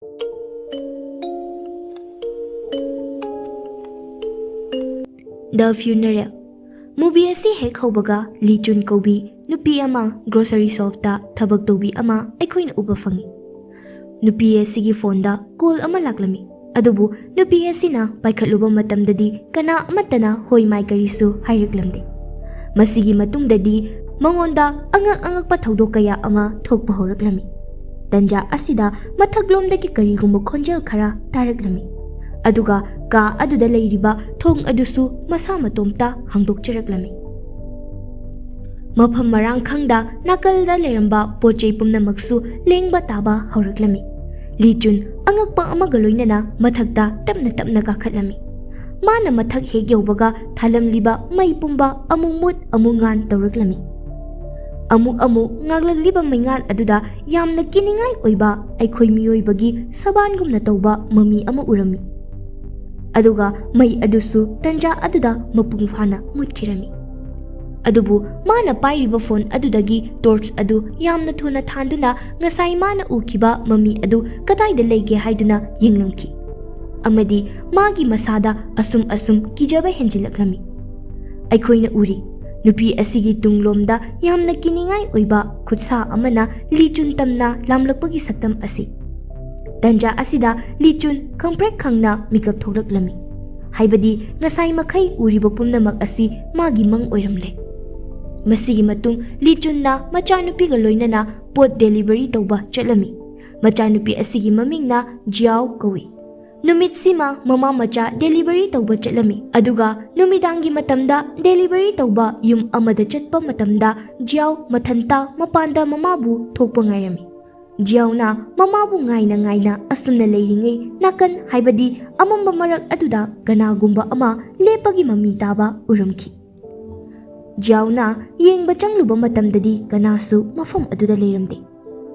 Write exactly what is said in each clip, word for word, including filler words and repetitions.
The Funeral. Movie ꯑꯁꯤ ꯍꯦꯛ ꯍꯧꯕꯒ ꯂꯤ ꯆꯨꯟ ꯀꯧꯕꯤ ꯅꯨꯄꯤ ꯑꯃ ꯒ꯭ꯔꯣꯁꯔꯤ ꯁꯣꯞꯇ ꯊꯕꯛ ꯇꯧꯕꯤ ꯑꯃ ꯑꯩꯈꯣꯏꯅ ꯎꯕ ꯐꯪꯉꯤ꯫ ꯅꯨꯄꯤ ꯑꯁꯤꯒꯤ ꯐꯣꯟꯗ ꯀꯣꯜ ꯑꯃ ꯂꯥꯛꯂꯝꯃꯤ꯫ ꯑꯗꯨꯕꯨ ꯅꯨꯄꯤ ꯑꯁꯤꯅ ꯄꯥꯏꯈꯠꯂꯨꯕ ꯃꯇꯝꯗꯗꯤ ꯀꯅꯥ ꯑꯃꯠꯇꯅ ꯍꯣꯏ ꯃꯥꯏ ꯀꯔꯤꯁꯨ ꯍꯥꯏꯔꯛꯂꯝꯗꯦ꯫ ꯃꯁꯤꯒꯤ ꯃꯇꯨꯡꯗꯗꯤ ꯃꯉꯣꯟꯗ ꯑꯉꯛ ꯑꯉꯛꯄ ꯊꯧꯗꯣꯛ ꯀꯌꯥ ꯑꯃ ꯊꯣꯛꯄ ꯍꯧꯔꯛꯂꯝꯃꯤ꯫ ꯇꯟꯖꯥ ꯑꯁꯤꯗ ꯃꯊꯛꯂꯣꯝꯗꯒꯤ ꯀꯔꯤꯒꯨꯝꯕ ꯈꯣꯟꯖꯦꯜ ꯈꯔ ꯇꯥꯔꯛꯂꯝꯃꯤ꯫ ꯑꯗꯨꯒ ꯀꯥ ꯑꯗꯨꯗ ꯂꯩꯔꯤꯕ ꯊꯣꯡ ꯑꯗꯨꯁꯨ ꯃꯁꯥ ꯃꯇꯣꯝꯇ ꯍꯥꯡꯗꯣꯛꯆꯔꯛꯂꯝꯃꯤ꯫ ꯃꯐꯝ ꯃꯔꯥꯡ ꯈꯪꯗ ꯅꯥꯀꯜꯗ ꯂꯩꯔꯝꯕ ꯄꯣꯠ ꯆꯩ ꯄꯨꯝꯅꯃꯛꯁꯨ ꯂꯦꯡꯕ ꯇꯥꯕ ꯍꯧꯔꯛꯂꯝꯃꯤ꯫ ꯂꯤ ꯆꯨꯟ ꯑꯉꯛꯄ ꯑꯃꯒ ꯂꯣꯏꯅꯅ ꯃꯊꯛꯇ ꯇꯞꯅ ꯇꯞꯅ ꯀꯥꯈꯠꯂꯝꯃꯤ꯫ ꯃꯥꯅ ꯃꯊꯛ ꯍꯦꯛ ꯌꯧꯕꯒ ꯊꯥꯜꯂꯝꯂꯤꯕ ꯃꯩ ꯄꯨꯝꯕ ꯑꯃꯨꯛ ꯃꯨꯠ ꯑꯃꯨꯛ ꯉꯥꯟ ꯇꯧꯔꯛꯂꯝꯃꯤ꯫ ꯑꯃꯨꯛ ꯑꯃꯨꯛ ꯉꯥꯡꯂꯛꯂꯤꯕ ꯃꯩꯉꯥꯜ ꯑꯗꯨꯗ ꯌꯥꯝꯅ ꯀꯤꯅꯤꯡꯉꯥꯏ ꯑꯣꯏꯕ ꯑꯩꯈꯣꯏ ꯃꯤꯑꯣꯏꯕꯒꯤ ꯁꯕꯥꯟꯒꯨꯝꯅ ꯇꯧꯕ ꯃꯃꯤ ꯑꯃ ꯎꯔꯝꯃꯤ꯫ ꯑꯗꯨꯒ ꯃꯩ ꯑꯗꯨꯁꯨ ꯇꯟꯖꯥ ꯑꯗꯨꯗ ꯃꯄꯨꯡ ꯐꯥꯅ ꯃꯨꯠꯈꯤꯔꯝꯃꯤ꯫ ꯑꯗꯨꯕꯨ ꯃꯥꯅ ꯄꯥꯏꯔꯤꯕ ꯐꯣꯟ ꯑꯗꯨꯗꯒꯤ ꯇꯣꯔꯆ ꯑꯗꯨ ꯌꯥꯝꯅ ꯊꯨꯅ ꯊꯥꯟꯗꯨꯅ ꯉꯁꯥꯏ ꯃꯥꯅ ꯎꯈꯤꯕ ꯃꯃꯤ ꯑꯗꯨ ꯀꯗꯥꯏꯗ ꯂꯩꯒꯦ ꯍꯥꯏꯗꯨꯅ ꯌꯦꯡꯂꯝꯈꯤ꯫ ꯑꯃꯗꯤ ꯃꯥꯒꯤ ꯃꯁꯥꯗ ꯑꯁꯨꯝ ꯑꯁꯨꯝ ꯀꯤꯖꯕ ꯍꯦꯟꯖꯤꯜꯂꯛꯂꯝꯃꯤ꯫ ꯑꯩꯈꯣꯏꯅ ꯎꯔꯤ, ꯅꯨꯄꯤ ꯑꯁꯤꯒꯤ ꯇꯨꯡꯂꯣꯝꯗ ꯌꯥꯝꯅ ꯀꯤꯅꯤꯡꯉꯥꯏ ꯑꯣꯏꯕ ꯈꯨꯠꯁꯥ ꯑꯃꯅ ꯂꯤ ꯆꯨꯟ ꯇꯝꯅ ꯂꯥꯝꯂꯛꯄꯒꯤ ꯁꯛꯇꯝ ꯑꯁꯤ꯫ ꯇꯟꯖꯥ ꯑꯁꯤꯗ ꯂꯤ ꯆꯨꯟ ꯈꯪꯄ꯭ꯔꯦꯛ ꯈꯪꯅ ꯃꯤꯀꯞ ꯊꯣꯛꯂꯛꯂꯝꯃꯤ꯫ ꯍꯥꯏꯕꯗꯤ ꯉꯁꯥꯏ ꯃꯈꯩ ꯎꯔꯤꯕ ꯄꯨꯝꯅꯃꯛ ꯑꯁꯤ ꯃꯥꯒꯤ ꯃꯪ ꯑꯣꯏꯔꯝꯂꯦ꯫ ꯃꯁꯤꯒꯤ ꯃꯇꯨꯡ ꯂꯤ ꯆꯨꯟꯅ ꯃꯆꯥꯅꯨꯄꯤꯒ ꯂꯣꯏꯅꯅ ꯄꯣꯠ ꯗꯦꯂꯤꯚꯔꯤ ꯇꯧꯕ ꯆꯠꯂꯝꯃꯤ꯫ ꯃꯆꯥꯅꯨꯄꯤ ꯑꯁꯤꯒꯤ ꯃꯃꯤꯡꯅ ꯖꯤꯌꯥꯎ ꯀꯧꯏ꯫ ꯅꯨꯃꯤꯠꯁꯤꯃ ꯃꯃꯥ ꯃꯆꯥ ꯗꯦꯂꯤꯚꯔꯤ ꯇꯧꯕ ꯆꯠꯂꯝꯃꯤ꯫ ꯑꯗꯨꯒ ꯅꯨꯃꯤꯗꯥꯡꯒꯤ ꯃꯇꯝꯗ ꯗꯦꯂꯤꯚꯔꯤ ꯇꯧꯕ ꯌꯨꯝ ꯑꯃꯗ ꯆꯠꯄ ꯃꯇꯝꯗ ꯖꯤꯌꯥꯎ ꯃꯊꯟꯇ ꯃꯄꯥꯟꯗ ꯃꯃꯥꯕꯨ ꯊꯣꯛꯄ ꯉꯥꯏꯔꯝꯃꯤ꯫ ꯖꯤꯌꯥꯎꯅ ꯃꯃꯥꯕꯨ ꯉꯥꯏꯅ ꯉꯥꯏꯅ ꯑꯁꯨꯝꯅ ꯂꯩꯔꯤꯉꯩ ꯅꯥꯀꯟ, ꯍꯥꯏꯕꯗꯤ ꯑꯃꯝꯕ ꯃꯔꯛ ꯑꯗꯨꯗ ꯀꯅꯥꯒꯨꯝꯕ ꯑꯃ ꯂꯦꯞꯄꯒꯤ ꯃꯃꯤ ꯇꯥꯕ ꯎꯔꯝꯈꯤ꯫ ꯖꯤꯌꯥꯎꯅ ꯌꯦꯡꯕ ꯆꯪꯂꯨꯕ ꯃꯇꯝꯗꯗꯤ ꯀꯅꯥꯁꯨ ꯃꯐꯝ ꯑꯗꯨꯗ ꯂꯩꯔꯝꯗꯦ꯫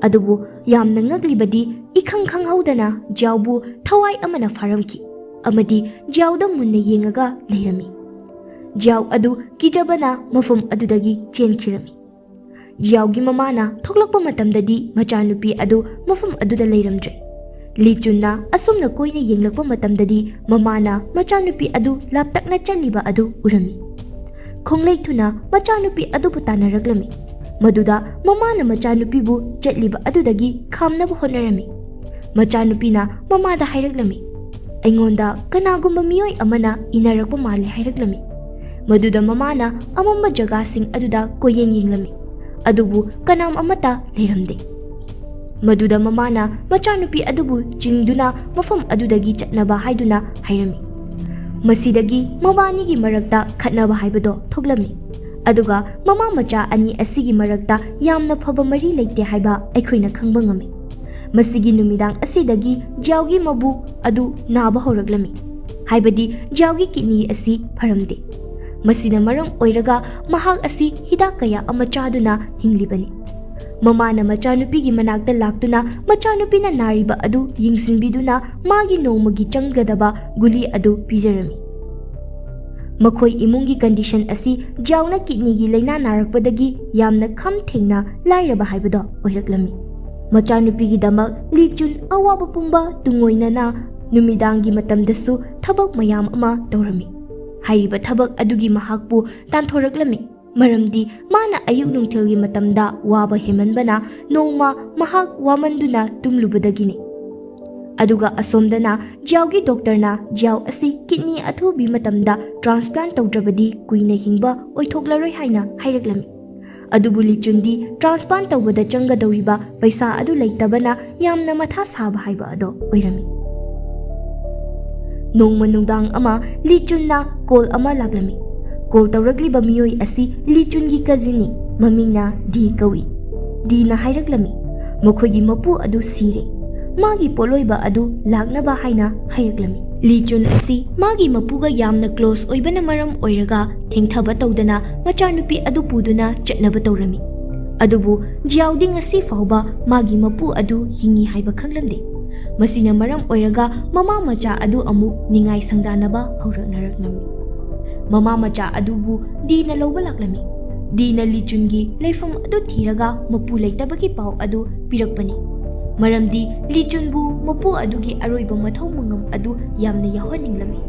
ꯑꯗꯨꯕꯨ ꯌꯥꯝꯅ ꯉꯛꯂꯤꯕꯗꯤ ꯏꯈꯪ ꯈꯪꯍꯧꯗꯅ ꯖꯤꯌꯥꯎꯕꯨ ꯊꯋꯥꯏ ꯑꯃꯅ ꯐꯥꯔꯝꯈꯤ ꯑꯃꯗꯤ ꯖꯤꯌꯥꯎꯗ ꯃꯨꯟꯅ ꯌꯦꯡꯉꯒ ꯂꯩꯔꯝꯃꯤ꯫ ꯖꯤꯌꯥꯎ ꯑꯗꯨ ꯀꯤꯖꯕꯅ ꯃꯐꯝ ꯑꯗꯨꯗꯒꯤ ꯆꯦꯟꯈꯤꯔꯝꯃꯤ꯫ ꯖꯤꯌꯥꯎꯒꯤ ꯃꯃꯥꯅ ꯊꯣꯛꯂꯛꯄ ꯃꯇꯝꯗꯗꯤ ꯃꯆꯥꯅꯨꯄꯤ ꯑꯗꯨ ꯃꯐꯝ ꯑꯗꯨꯗ ꯂꯩꯔꯝꯗ꯭ꯔꯦ꯫ ꯂꯤ ꯆꯨꯟꯅ ꯑꯁꯨꯝꯅ ꯀꯣꯏꯅ ꯌꯦꯡꯂꯛꯄ ꯃꯇꯝꯗꯗꯤ ꯃꯃꯥꯅ ꯃꯆꯥꯅꯨꯄꯤ ꯑꯗꯨ ꯂꯥꯞꯇꯛꯅ ꯆꯠꯂꯤꯕ ꯑꯗꯨ ꯎꯔꯝꯃꯤ꯫ ꯈꯣꯡꯂꯩ ꯊꯨꯅ ꯃꯆꯥꯅꯨꯄꯤ ꯑꯗꯨꯕꯨ ꯇꯥꯟꯅꯔꯛꯂꯝꯃꯤ꯫ ꯃꯗꯨꯗ ꯃꯃꯥꯅ ꯃꯆꯥꯅꯨꯄꯤꯕꯨ ꯆꯠꯂꯤꯕ ꯑꯗꯨꯗꯒꯤ ꯈꯥꯝꯅꯕ ꯍꯣꯠꯅꯔꯝꯃꯤ꯫ ꯃꯆꯥꯅꯨꯄꯤꯅ ꯃꯃꯥꯗ ꯍꯥꯏꯔꯛꯂꯝꯃꯤ, "ꯑꯩꯉꯣꯟꯗ ꯀꯅꯥꯒꯨꯝꯕ ꯃꯤꯑꯣꯏ ꯑꯃꯅ ꯏꯟꯅꯔꯛꯄ ꯃꯥꯜꯂꯦ" ꯍꯥꯏꯔꯛꯂꯝꯃꯤ꯫ ꯃꯗꯨꯗ ꯃꯃꯥꯅ ꯑꯃꯝꯕ ꯖꯒꯥꯁꯤꯡ ꯑꯗꯨꯗ ꯀꯣꯏꯌꯦꯡ ꯌꯦꯡꯂꯝꯃꯤ, ꯑꯗꯨꯕꯨ ꯀꯅꯥꯝ ꯑꯃꯠꯇ ꯂꯩꯔꯝꯗꯦ꯫ ꯃꯗꯨꯗ ꯃꯃꯥꯅ ꯃꯆꯥꯅꯨꯄꯤ ꯑꯗꯨꯕꯨ ꯆꯤꯡꯗꯨꯅ ꯃꯐꯝ ꯑꯗꯨꯗꯒꯤ ꯆꯠꯅꯕ ꯍꯥꯏꯗꯨꯅ ꯍꯥꯏꯔꯝꯃꯤ꯫ ꯃꯁꯤꯗꯒꯤ ꯃꯕꯥꯅꯤꯒꯤ ꯃꯔꯛꯇ ꯈꯠꯅꯕ ꯍꯥꯏꯕꯗꯣ ꯊꯣꯛꯂꯝꯃꯤ꯫ ꯑꯗꯨꯒ ꯃꯃꯥ ꯃꯆꯥ ꯑꯅꯤ ꯑꯁꯤꯒꯤ ꯃꯔꯛꯇ ꯌꯥꯝꯅ ꯐꯕ ꯃꯔꯤ ꯂꯩꯇꯦ ꯍꯥꯏꯕ ꯑꯩꯈꯣꯏꯅ ꯈꯪꯕ ꯉꯝꯃꯤ꯫ ꯃꯁꯤꯒꯤ ꯅꯨꯃꯤꯗꯥꯡ ꯑꯁꯤꯗꯒꯤ ꯖꯤꯌꯥꯎꯒꯤ ꯃꯕꯨ ꯑꯗꯨ ꯅꯥꯕ ꯍꯧꯔꯛꯂꯝꯃꯤ, ꯍꯥꯏꯕꯗꯤ ꯖꯤꯌꯥꯎꯒꯤ ꯀꯤꯠꯅꯤ ꯑꯁꯤ ꯐꯔꯝꯗꯦ꯫ ꯃꯁꯤꯅ ꯃꯔꯝ ꯑꯣꯏꯔꯒ ꯃꯍꯥꯛ ꯑꯁꯤ ꯍꯤꯗꯥꯛ ꯀꯌꯥ ꯑꯃ ꯆꯥꯗꯨꯅ ꯍꯤꯡꯂꯤꯕꯅꯤ꯫ ꯃꯃꯥꯅ ꯃꯆꯥꯅꯨꯄꯤꯒꯤ ꯃꯅꯥꯛꯇ ꯂꯥꯛꯇꯨꯅ ꯃꯆꯥꯅꯨꯄꯤꯅ ꯅꯥꯔꯤꯕ ꯑꯗꯨ ꯌꯦꯡꯁꯤꯟꯕꯤꯗꯨꯅ ꯃꯥꯒꯤ ꯅꯣꯡꯃꯒꯤ ꯆꯪꯒꯗꯕ ꯒꯨꯂꯤ ꯑꯗꯨ ꯄꯤꯖꯔꯝꯃꯤ꯫ ꯃꯈꯣꯏ ꯏꯃꯨꯡꯒꯤ ꯀꯟꯗꯤꯁꯟ ꯑꯁꯤ ꯖꯤꯌꯥꯎꯅ ꯀꯤꯠꯅꯤꯒꯤ ꯂꯥꯏꯅꯥ ꯅꯥꯔꯛꯄꯗꯒꯤ ꯌꯥꯝꯅ ꯈꯝ ꯊꯦꯡꯅ ꯂꯥꯏꯔꯕ ꯍꯥꯏꯕꯗꯣ ꯑꯣꯏꯔꯛꯂꯝꯃꯤ꯫ ꯃꯆꯥꯅꯨꯄꯤꯒꯤꯗꯃꯛ ꯂꯤ ꯆꯨꯟ ꯑꯋꯥꯕ ꯄꯨꯝꯕ ꯇꯨꯡꯑꯣꯏꯅꯅ ꯅꯨꯃꯤꯗꯥꯡꯒꯤ ꯃꯇꯝꯗꯁꯨ ꯊꯕꯛ ꯃꯌꯥꯝ ꯑꯃ ꯇꯧꯔꯝꯃꯤ꯫ ꯍꯥꯏꯔꯤꯕ ꯊꯕꯛ ꯑꯗꯨꯒꯤ ꯃꯍꯥꯛꯄꯨ ꯇꯥꯟꯊꯣꯔꯛꯂꯝꯃꯤ, ꯃꯔꯝꯗꯤ ꯃꯥꯅ ꯑꯌꯨꯛ ꯅꯨꯡꯊꯤꯜꯒꯤ ꯃꯇꯝꯗ ꯋꯥꯕ ꯍꯦꯟꯃꯟꯕꯅ ꯅꯣꯡꯃ ꯃꯍꯥꯛ ꯋꯥꯃꯟꯗꯨꯅ ꯇꯨꯝꯂꯨꯕꯗꯒꯤꯅꯤ꯫ ꯑꯗꯨꯒ ꯑꯁꯣꯝꯗꯅ ꯖꯤꯌꯥꯎꯒꯤ ꯗꯣꯛꯇꯔꯅ ꯖꯤꯌꯥꯎ ꯑꯁꯤ ꯀꯤꯠꯅꯤ ꯑꯊꯨꯕꯤ ꯃꯇꯝꯗ ꯇ꯭ꯔꯥꯟꯁꯄ꯭ꯂꯥꯟ ꯇꯧꯗ꯭ꯔꯕꯗꯤ ꯀꯨꯏꯅ ꯍꯤꯡꯕ ꯑꯣꯏꯊꯣꯛꯂꯔꯣꯏ ꯍꯥꯏꯅ ꯍꯥꯏꯔꯛꯂꯝꯃꯤ꯫ ꯑꯗꯨꯕꯨ ꯂꯤ ꯆꯨꯟꯗꯤ ꯇ꯭ꯔꯥꯟꯁꯄ꯭ꯂꯥꯟ ꯇꯧꯕꯗ ꯆꯪꯒꯗꯧꯔꯤꯕ ꯄꯩꯁꯥ ꯑꯗꯨ ꯂꯩꯇꯕꯅ ꯌꯥꯝꯅ ꯃꯊꯥ ꯁꯥꯕ ꯍꯥꯏꯕ ꯑꯗꯣ ꯑꯣꯏꯔꯝꯃꯤ꯫ ꯅꯣꯡꯃ ꯅꯨꯡꯗꯥꯡ ꯑꯃ ꯂꯤ ꯆꯨꯟꯅ ꯀꯣꯜ ꯑꯃ ꯂꯥꯛꯂꯝꯃꯤ꯫ ꯀꯣꯜ ꯇꯧꯔꯛꯂꯤꯕ ꯃꯤꯑꯣꯏ ꯑꯁꯤ ꯂꯤ ꯆꯨꯟꯒꯤ ꯀꯖꯤꯟꯅꯤ, ꯃꯃꯤꯡꯅ ꯗꯤ ꯀꯧꯏ꯫ ꯗꯤꯅ ꯍꯥꯏꯔꯛꯂꯝꯃꯤ, ꯃꯈꯣꯏꯒꯤ ꯃꯄꯨ ꯑꯗꯨ ꯁꯤꯔꯦ, ꯃꯥꯒꯤ ꯄꯣꯠꯂꯣꯏꯕ ꯑꯗꯨ ꯂꯥꯛꯅꯕ ꯍꯥꯏꯅ ꯍꯥꯏꯔꯛꯂꯝꯃꯤ꯫ ꯂꯤ ꯆꯨꯟ ꯑꯁꯤ ꯃꯥꯒꯤ ꯃꯄꯨꯒ ꯌꯥꯝꯅ ꯀ꯭ꯂꯣꯁ ꯑꯣꯏꯕꯅ ꯃꯔꯝ ꯑꯣꯏꯔꯒ ꯊꯦꯡꯊꯕ ꯇꯧꯗꯅ ꯃꯆꯥꯅꯨꯄꯤ ꯑꯗꯨ ꯄꯨꯗꯨꯅ ꯆꯠꯅꯕ ꯇꯧꯔꯝꯃꯤ꯫ ꯑꯗꯨꯕꯨ ꯖꯤꯌꯥꯎꯗꯤ ꯉꯁꯤ ꯐꯥꯎꯕ ꯃꯥꯒꯤ ꯃꯄꯨ ꯑꯗꯨ ꯍꯤꯡꯉꯤ ꯍꯥꯏꯕ ꯈꯪꯂꯝꯗꯦ꯫ ꯃꯁꯤꯅ ꯃꯔꯝ ꯑꯣꯏꯔꯒ ꯃꯃꯥ ꯃꯆꯥ ꯑꯗꯨ ꯑꯃꯨꯛ ꯅꯤꯡꯉꯥꯏ ꯁꯪꯗꯥꯅꯕ ꯍꯧꯔꯛꯅꯔꯛꯂꯝꯃꯤ꯫ ꯃꯃꯥ ꯃꯆꯥ ꯑꯗꯨꯕꯨ ꯗꯤꯅ ꯂꯧꯕ ꯂꯥꯛꯂꯝꯃꯤ꯫ ꯗꯤꯅ ꯂꯤ ꯆꯨꯟꯒꯤ ꯂꯩꯐꯝ ꯑꯗꯨ ꯊꯤꯔꯒ ꯃꯄꯨ ꯂꯩꯇꯕꯒꯤ ꯄꯥꯎ ꯑꯗꯨ ꯄꯤꯔꯛꯄꯅꯤ꯫ ꯃꯔꯝꯗꯤ ꯂꯤꯆꯨꯟꯕꯨ ꯃꯄꯨ ꯑꯗꯨꯒꯤ ꯑꯔꯣꯏꯕ ꯃꯊꯧ ꯃꯉꯝ ꯑꯗꯨ ꯌꯥꯝꯅ ꯌꯥꯎꯍꯟꯅꯤꯡꯂꯝꯃꯤ꯫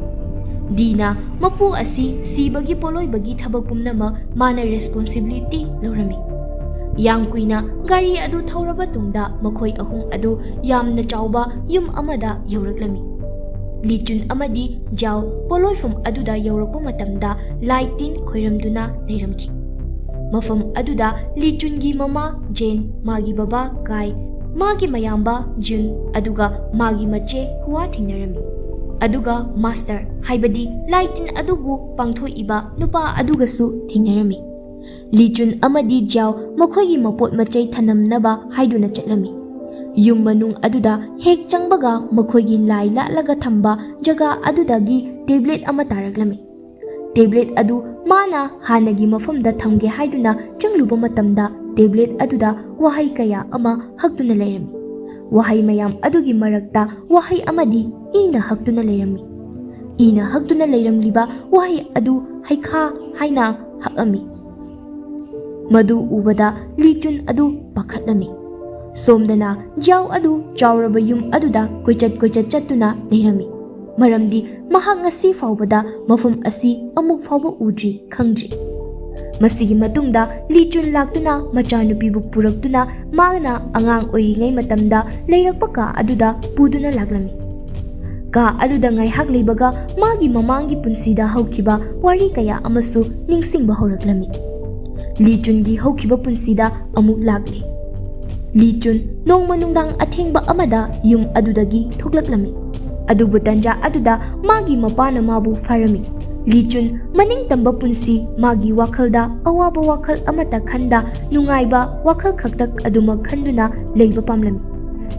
ꯗꯤꯅ ꯃꯄꯨ ꯑꯁꯤ ꯁꯤꯕꯒꯤ ꯄꯣꯠꯂꯣꯏꯕꯒꯤ ꯊꯕꯛ ꯄꯨꯝꯅꯃꯛ ꯃꯥꯅ ꯔꯦꯁꯄꯣꯟꯁꯤꯕꯤꯂꯤꯇꯤ ꯂꯧꯔꯝꯃꯤ꯫ ꯌꯥꯝ ꯀꯨꯏꯅ ꯒꯥꯔꯤ ꯑꯗꯨ ꯊꯧꯔꯕ ꯇꯨꯡꯗ ꯃꯈꯣꯏ ꯑꯍꯨꯝ ꯑꯗꯨ ꯌꯥꯝꯅ ꯆꯥꯎꯕ ꯌꯨꯝ ꯑꯃꯗ ꯌꯧꯔꯛꯂꯝꯃꯤ꯫ ꯂꯤꯆꯨꯟ ꯑꯃꯗꯤ ꯖꯥꯎ ꯄꯣꯠꯂꯣꯏꯐꯝ ꯑꯗꯨꯗ ꯌꯧꯔꯛꯄ ꯃꯇꯝꯗ ꯂꯥꯏ ꯇꯤꯟ ꯈꯣꯏꯔꯝꯗꯨꯅ ꯂꯩꯔꯝꯈꯤ꯫ ꯃꯐꯝ ꯑꯗꯨꯗ ꯂꯤꯆꯨꯟꯒꯤ ꯃꯃꯥ ꯖꯦꯟ, ꯃꯥꯒꯤ ꯕꯕꯥ ꯀꯥꯏ, ꯃꯥꯒꯤ ꯃꯌꯥꯝꯕ ꯖꯨꯟ, ꯑꯗꯨꯒ ꯃꯥꯒꯤ ꯃꯆꯦ ꯍꯨꯋꯥ ꯊꯦꯡꯅꯔꯝꯃꯤ꯫ ꯑꯗꯨꯒ ꯃꯥꯁꯇꯔ, ꯍꯥꯏꯕꯗꯤ ꯂꯥꯏ ꯇꯤꯟ ꯑꯗꯨꯕꯨ ꯄꯥꯡꯊꯣꯛꯏꯕ ꯅꯨꯄꯥ ꯑꯗꯨꯒꯁꯨ ꯊꯦꯡꯅꯔꯝꯃꯤ꯫ ꯂꯤꯆꯨꯟ ꯑꯃꯗꯤ ꯖꯥꯎ ꯃꯈꯣꯏꯒꯤ ꯃꯄꯣꯠ ꯃꯆꯩ ꯊꯅꯝꯅꯕ ꯍꯥꯏꯗꯨꯅ ꯆꯠꯂꯝꯃꯤ꯫ ꯌꯨꯝ ꯃꯅꯨꯡ ꯑꯗꯨꯗ ꯍꯦꯛ ꯆꯪꯕꯒ ꯃꯈꯣꯏꯒꯤ ꯂꯥꯏ ꯂꯥꯠꯂꯒ ꯊꯝꯕ ꯖꯒꯥ ꯑꯗꯨꯗꯒꯤ ꯇꯦꯕ꯭ꯂꯦꯠ ꯑꯃ ꯇꯥꯔꯛꯂꯝꯃꯤ꯫ ꯇꯦꯕ꯭ꯂꯦꯠ ꯑꯗꯨ ꯃꯥꯅ ꯍꯥꯟꯅꯒꯤ ꯃꯐꯝꯗ ꯊꯝꯒꯦ ꯍꯥꯏꯗꯨꯅ ꯆꯪꯂꯨꯕ ꯃꯇꯝꯗ ꯇꯦꯕ꯭ꯂꯦꯠ ꯑꯗꯨꯗ ꯋꯥꯍꯩ ꯀꯌꯥ ꯑꯃ ꯍꯛꯇꯨꯅ ꯂꯩꯔꯝꯃꯤ꯫ ꯋꯥꯍꯩ ꯃꯌꯥꯝ ꯑꯗꯨꯒꯤ ꯃꯔꯛꯇ ꯋꯥꯍꯩ ꯑꯃꯗꯤ ꯏꯅ ꯍꯛꯇꯨꯅ ꯂꯩꯔꯝꯃꯤ꯫ ꯏꯅ ꯍꯛꯇꯨꯅ ꯂꯩꯔꯝꯂꯤꯕ ꯋꯥꯍꯩ ꯑꯗꯨ ꯍꯩꯈꯥ ꯍꯥꯏꯅ ꯍꯛꯑꯝꯃꯤ꯫ ꯃꯗꯨ ꯎꯕꯗ ꯂꯤꯆꯨꯟ ꯑꯗꯨ ꯄꯥꯈꯠꯂꯝꯃꯤ꯫ ꯁꯣꯝꯗꯅ ꯖꯥꯎ ꯑꯗꯨ ꯆꯥꯎꯔꯕ ꯌꯨꯝ ꯑꯗꯨꯗ ꯀꯣꯏꯆꯠ ꯀꯣꯏꯆꯠ ꯆꯠꯇꯨꯅ ꯂꯩꯔꯝꯃꯤ, ꯃꯔꯝꯗꯤ ꯃꯍꯥꯛ ꯉꯁꯤ ꯐꯥꯎꯕꯗ ꯃꯐꯝ ꯑꯁꯤ ꯑꯃꯨꯛ ꯐꯥꯎꯕ ꯎꯗ꯭ꯔꯤ, ꯈꯪꯗ꯭ꯔꯤ꯫ ꯃꯁꯤꯒꯤ ꯃꯇꯨꯡꯗ ꯂꯤꯆꯨꯟ ꯂꯥꯛꯇꯨꯅ ꯃꯆꯥꯅꯨꯄꯤꯕꯨ ꯄꯨꯔꯛꯇꯨꯅ ꯃꯥꯅ ꯑꯉꯥꯡ ꯑꯣꯏꯔꯤꯉꯩ ꯃꯇꯝꯗ ꯂꯩꯔꯛꯄ ꯀꯥ ꯑꯗꯨꯗ ꯄꯨꯗꯨꯅ ꯂꯥꯛꯂꯝꯃꯤ꯫ ꯀꯥ ꯑꯗꯨꯗ ꯉꯥꯏꯍꯥꯛ ꯂꯩꯕꯒ ꯃꯥꯒꯤ ꯃꯃꯥꯡꯒꯤ ꯄꯨꯟꯁꯤꯗ ꯍꯧꯈꯤꯕ ꯋꯥꯔꯤ ꯀꯌꯥ ꯑꯃꯁꯨ ꯅꯤꯡꯁꯤꯡꯕ ꯍꯧꯔꯛꯂꯝꯃꯤ꯫ ꯂꯤꯆꯨꯟꯒꯤ ꯍꯧꯈꯤꯕ ꯄꯨꯟꯁꯤꯗ ꯑꯃꯨꯛ ꯂꯥꯛꯂꯦ꯫ ꯂꯤꯆꯨꯟ ꯅꯣꯡꯃ ꯅꯨꯡꯗꯥꯡ ꯑꯊꯦꯡꯕ ꯑꯃꯗ ꯌꯨꯝ ꯑꯗꯨꯗꯒꯤ ꯊꯣꯛꯂꯛꯂꯝꯃꯤ꯫ ꯑꯗꯨꯕꯨ ꯇꯟꯖꯥ ꯑꯗꯨꯗ ꯃꯥꯒꯤ ꯃꯄꯥꯅ ꯃꯥꯕꯨ ꯐꯥꯔꯝꯃꯤ꯫ ꯂꯤꯆꯨꯟ ꯃꯅꯤꯡ ꯇꯝꯕ ꯄꯨꯟꯁꯤ, ꯃꯥꯒꯤ ꯋꯥꯈꯜꯗ ꯑꯋꯥꯕ ꯋꯥꯈꯜ ꯑꯃꯠꯇ ꯈꯟꯗ ꯅꯨꯡꯉꯥꯏꯕ ꯋꯥꯈꯜ ꯈꯛꯇ ꯑꯗꯨꯃꯛ ꯈꯟꯗꯨꯅ ꯂꯩꯕ ꯄꯥꯝꯂꯝꯃꯤ꯫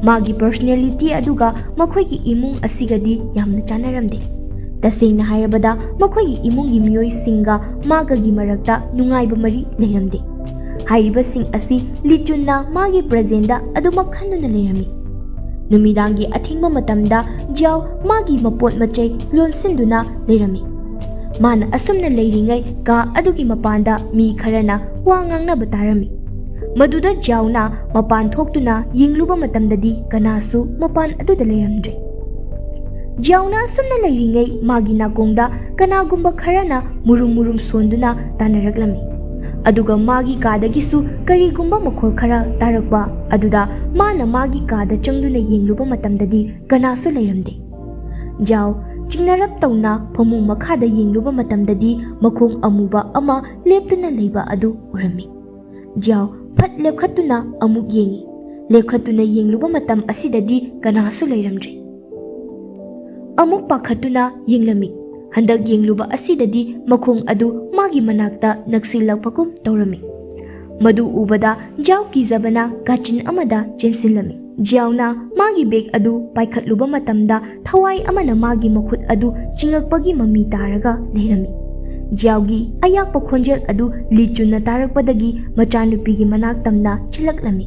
ꯃꯥꯒꯤ ꯄꯔꯁꯣꯅꯦꯂꯤꯇꯤ ꯑꯗꯨꯒ ꯃꯈꯣꯏꯒꯤ ꯏꯃꯨꯡ ꯑꯁꯤꯒꯗꯤ ꯌꯥꯝꯅ ꯆꯥꯟꯅꯔꯝꯗꯦ꯫ ꯇꯁꯦꯡꯅ ꯍꯥꯏꯔꯕꯗ ꯃꯈꯣꯏꯒꯤ ꯏꯃꯨꯡꯒꯤ ꯃꯤꯑꯣꯏꯁꯤꯡꯒ ꯃꯥꯒꯒꯤ ꯃꯔꯛꯇ ꯅꯨꯡꯉꯥꯏꯕ ꯃꯔꯤ ꯂꯩꯔꯝꯗꯦ꯫ ꯍꯥꯏꯔꯤꯕꯁꯤꯡ ꯑꯁꯤ ꯂꯤꯆꯨꯟꯅ ꯃꯥꯒꯤ ꯄ꯭ꯔꯖꯦꯟꯗ ꯑꯗꯨꯃꯛ ꯈꯟꯗꯨꯅ ꯂꯩꯔꯝꯃꯤ꯫ ꯅꯨꯃꯤꯗꯥꯡꯒꯤ ꯑꯊꯦꯡꯕ ꯃꯇꯝꯗ ꯖꯥꯎ ꯃꯥꯒꯤ ꯃꯄꯣꯠ ꯃꯆꯩ ꯂꯣꯟꯁꯤꯟꯗꯨꯅ ꯂꯩꯔꯝꯃꯤ꯫ ꯃꯥꯅ ꯑꯁꯨꯝꯅ ꯂꯩꯔꯤꯉꯩ ꯀꯥ ꯑꯗꯨꯒꯤ ꯃꯄꯥꯟꯗ ꯃꯤ ꯈꯔꯅ ꯋꯥ ꯉꯥꯡꯅꯕ ꯇꯥꯔꯝꯃꯤ꯫ ꯃꯗꯨꯗ ꯖꯤꯌꯥꯎꯅ ꯃꯄꯥꯟ ꯊꯣꯛꯇꯨꯅ ꯌꯦꯡꯂꯨꯕ ꯃꯇꯝꯗꯗꯤ ꯀꯅꯥꯁꯨ ꯃꯄꯥꯟ ꯑꯗꯨꯗ ꯂꯩꯔꯝꯗ꯭ꯔꯦ꯫ ꯖꯤꯌꯥꯎꯅ ꯑꯁꯨꯝꯅ ꯂꯩꯔꯤꯉꯩ ꯃꯥꯒꯤ ꯅꯥꯀꯣꯡꯗ ꯀꯅꯥꯒꯨꯝꯕ ꯈꯔꯅ ꯃꯨꯔꯨꯝ ꯃꯨꯔꯨꯝ ꯁꯣꯟꯗꯨꯅ ꯇꯥꯟꯅꯔꯛꯂꯝꯃꯤ꯫ ꯑꯗꯨꯒ ꯃꯥꯒꯤ ꯀꯥꯗꯒꯤꯁꯨ ꯀꯔꯤꯒꯨꯝꯕ ꯃꯈꯣꯜ ꯈꯔ ꯇꯥꯔꯛꯄ ꯑꯗꯨꯗ ꯃꯥꯅ ꯃꯥꯒꯤ ꯀꯥꯗ ꯆꯪꯗꯨꯅ ꯌꯦꯡꯂꯨꯕ ꯃꯇꯝꯗꯗꯤ ꯀꯅꯥꯁꯨ ꯂꯩꯔꯝꯗꯦ꯫ ꯖꯤꯌꯥꯎ ꯆꯤꯡꯅꯔꯞ ꯇꯧꯅ ꯐꯃꯨꯡ ꯃꯈꯥꯗ ꯌꯦꯡꯂꯨꯕ ꯃꯇꯝꯗꯗꯤ ꯃꯈꯣꯡ ꯑꯃꯨꯕ ꯑꯃ ꯂꯦꯞꯇꯨꯅ ꯂꯩꯕ ꯑꯗꯨ ꯎꯔꯝꯃꯤ꯫ ꯖꯤꯌꯥꯎ ꯐꯠ ꯂꯦꯞꯈꯠꯇꯨꯅ ꯑꯃꯨꯛ ꯌꯦꯡꯉꯤ꯫ ꯂꯦꯞꯈꯠꯇꯨꯅ ꯌꯦꯡꯂꯨꯕ ꯃꯇꯝ ꯑꯁꯤꯗꯗꯤ ꯀꯅꯥꯁꯨ ꯂꯩꯔꯝꯗ꯭ꯔꯦ꯫ ꯑꯃꯨꯛ ꯄꯥꯈꯠꯇꯨꯅ ꯌꯦꯡꯂꯝꯃꯤ꯫ ꯍꯟꯗꯛ ꯌꯦꯡꯂꯨꯕ ꯑꯁꯤꯗꯗꯤ ꯃꯈꯣꯡ ꯑꯗꯨ ꯃꯥꯒꯤ ꯃꯅꯥꯛꯇ ꯅꯛꯁꯤꯜꯂꯛꯄꯒꯨꯝ ꯇꯧꯔꯝꯃꯤ꯫ ꯃꯗꯨ ꯎꯕꯗ ꯖꯤꯌꯥꯎ ꯀꯤꯖꯕꯅ ꯀꯥꯆꯤꯟ ꯑꯃꯗ ꯆꯦꯟꯁꯤꯜꯂꯝꯃꯤ꯫ ꯖꯤꯌꯥꯎꯅ ꯃꯥꯒꯤ ꯕꯦꯒ ꯑꯗꯨ ꯄꯥꯏꯈꯠꯂꯨꯕ ꯃꯇꯝꯗ ꯊꯋꯥꯏ ꯑꯃꯅ ꯃꯥꯒꯤ ꯃꯈꯨꯠ ꯑꯗꯨ ꯆꯤꯡꯉꯛꯄꯒꯤ ꯃꯃꯤ ꯇꯥꯔꯒ ꯂꯩꯔꯝꯃꯤ꯫ ꯖꯤꯌꯥꯎꯒꯤ ꯑꯌꯥꯛꯄ ꯈꯣꯟꯖꯦꯜ ꯑꯗꯨ ꯂꯤ ꯆꯨꯟꯅ ꯇꯥꯔꯛꯄꯗꯒꯤ ꯃꯆꯥꯅꯨꯄꯤꯒꯤ ꯃꯅꯥꯛ ꯇꯝꯅ ꯆꯦꯜꯂꯛꯂꯝꯃꯤ꯫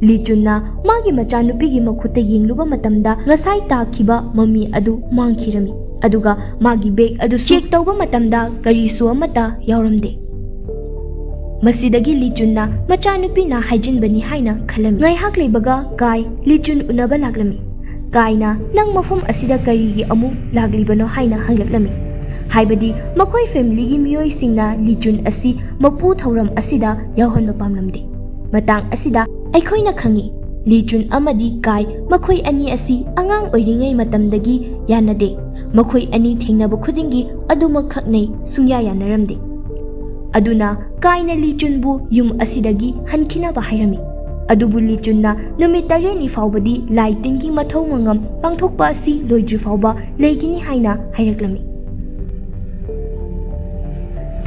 ꯂꯤ ꯆꯨꯟꯅ ꯃꯥꯒꯤ ꯃꯆꯥꯅꯨꯄꯤꯒꯤ ꯃꯈꯨꯠꯇ ꯌꯦꯡꯂꯨꯕ ꯃꯇꯝꯗ ꯉꯁꯥꯏ ꯇꯥꯈꯤꯕ ꯃꯃꯤ ꯑꯗꯨ ꯃꯥꯡꯈꯤꯔꯝꯃꯤ꯫ ꯑꯗꯨꯒ ꯃꯥꯒꯤ ꯕꯦꯒ ꯑꯗꯨ ꯆꯦꯛ ꯇꯧꯕ ꯃꯇꯝꯗ ꯀꯔꯤꯁꯨ ꯑꯃꯠꯇ ꯌꯥꯎꯔꯝꯗꯦ꯫ ꯃꯁꯤꯗꯒꯤ ꯂꯤ ꯆꯨꯟꯅ ꯃꯆꯥꯅꯨꯄꯤꯅ ꯍꯥꯏꯖꯤꯟꯕꯅꯤ ꯍꯥꯏꯅ ꯈꯜꯂꯝꯃꯤ꯫ ꯉꯥꯏꯍꯥꯛ ꯂꯩꯕꯒ ꯀꯥꯏ ꯂꯤ ꯆꯨꯟ ꯎꯅꯕ ꯂꯥꯛꯂꯝꯃꯤ꯫ ꯀꯥꯏꯅ, "ꯅꯪ ꯃꯐꯝ ꯑꯁꯤꯗ ꯀꯔꯤꯒꯤ ꯑꯃꯨꯛ ꯂꯥꯛꯂꯤꯕꯅꯣ?" ꯍꯥꯏꯅ ꯍꯪꯂꯛꯂꯝꯃꯤ꯫ ꯍꯥꯏꯕꯗꯤ ꯃꯈꯣꯏ ꯐꯦꯃꯤꯂꯤꯒꯤ ꯃꯤꯑꯣꯏꯁꯤꯡꯅ ꯂꯤ ꯆꯨꯟ ꯑꯁꯤ ꯃꯄꯨ ꯊꯧꯔꯝ ꯑꯁꯤꯗ ꯌꯥꯎꯍꯟꯕ ꯄꯥꯝꯂꯝꯗꯦ꯫ ꯃꯇꯥꯡ ꯑꯁꯤꯗ ꯑꯩꯈꯣꯏꯅ ꯈꯪꯏ, ꯂꯤ ꯆꯨꯟ ꯑꯃꯗꯤ ꯀꯥꯏ ꯃꯈꯣꯏ ꯑꯅꯤ ꯑꯁꯤ ꯑꯉꯥꯡ ꯑꯣꯏꯔꯤꯉꯩ ꯃꯇꯝꯗꯒꯤ ꯌꯥꯅꯗꯦ꯫ ꯃꯈꯣꯏ ꯑꯅꯤ ꯊꯦꯡꯅꯕ ꯈꯨꯗꯤꯡꯒꯤ ꯑꯗꯨꯃꯛ ꯈꯛꯅꯩ, ꯁꯨꯡꯌꯥ ꯌꯥꯅꯔꯝꯗꯦ꯫ ꯑꯗꯨꯅ ꯀꯥꯏꯅ ꯂꯤ ꯆꯨꯟꯕꯨ ꯌꯨꯝ ꯑꯁꯤꯗꯒꯤ ꯍꯟꯈꯤꯅꯕ ꯍꯥꯏꯔꯝꯃꯤ꯫ ꯑꯗꯨꯕꯨ ꯂꯤ ꯆꯨꯟꯅ ꯅꯨꯃꯤꯠ ꯇꯔꯦꯠꯅꯤ ꯐꯥꯎꯕꯗꯤ ꯂꯥꯏ ꯇꯤꯟꯒꯤ ꯃꯊꯧ ꯃꯉꯝ ꯄꯥꯡꯊꯣꯛꯄ ꯑꯁꯤ ꯂꯣꯏꯗ꯭ꯔꯤ ꯐꯥꯎꯕ ꯂꯩꯈꯤꯅꯤ ꯍꯥꯏꯅ ꯍꯥꯏꯔꯛꯂꯝꯃꯤ꯫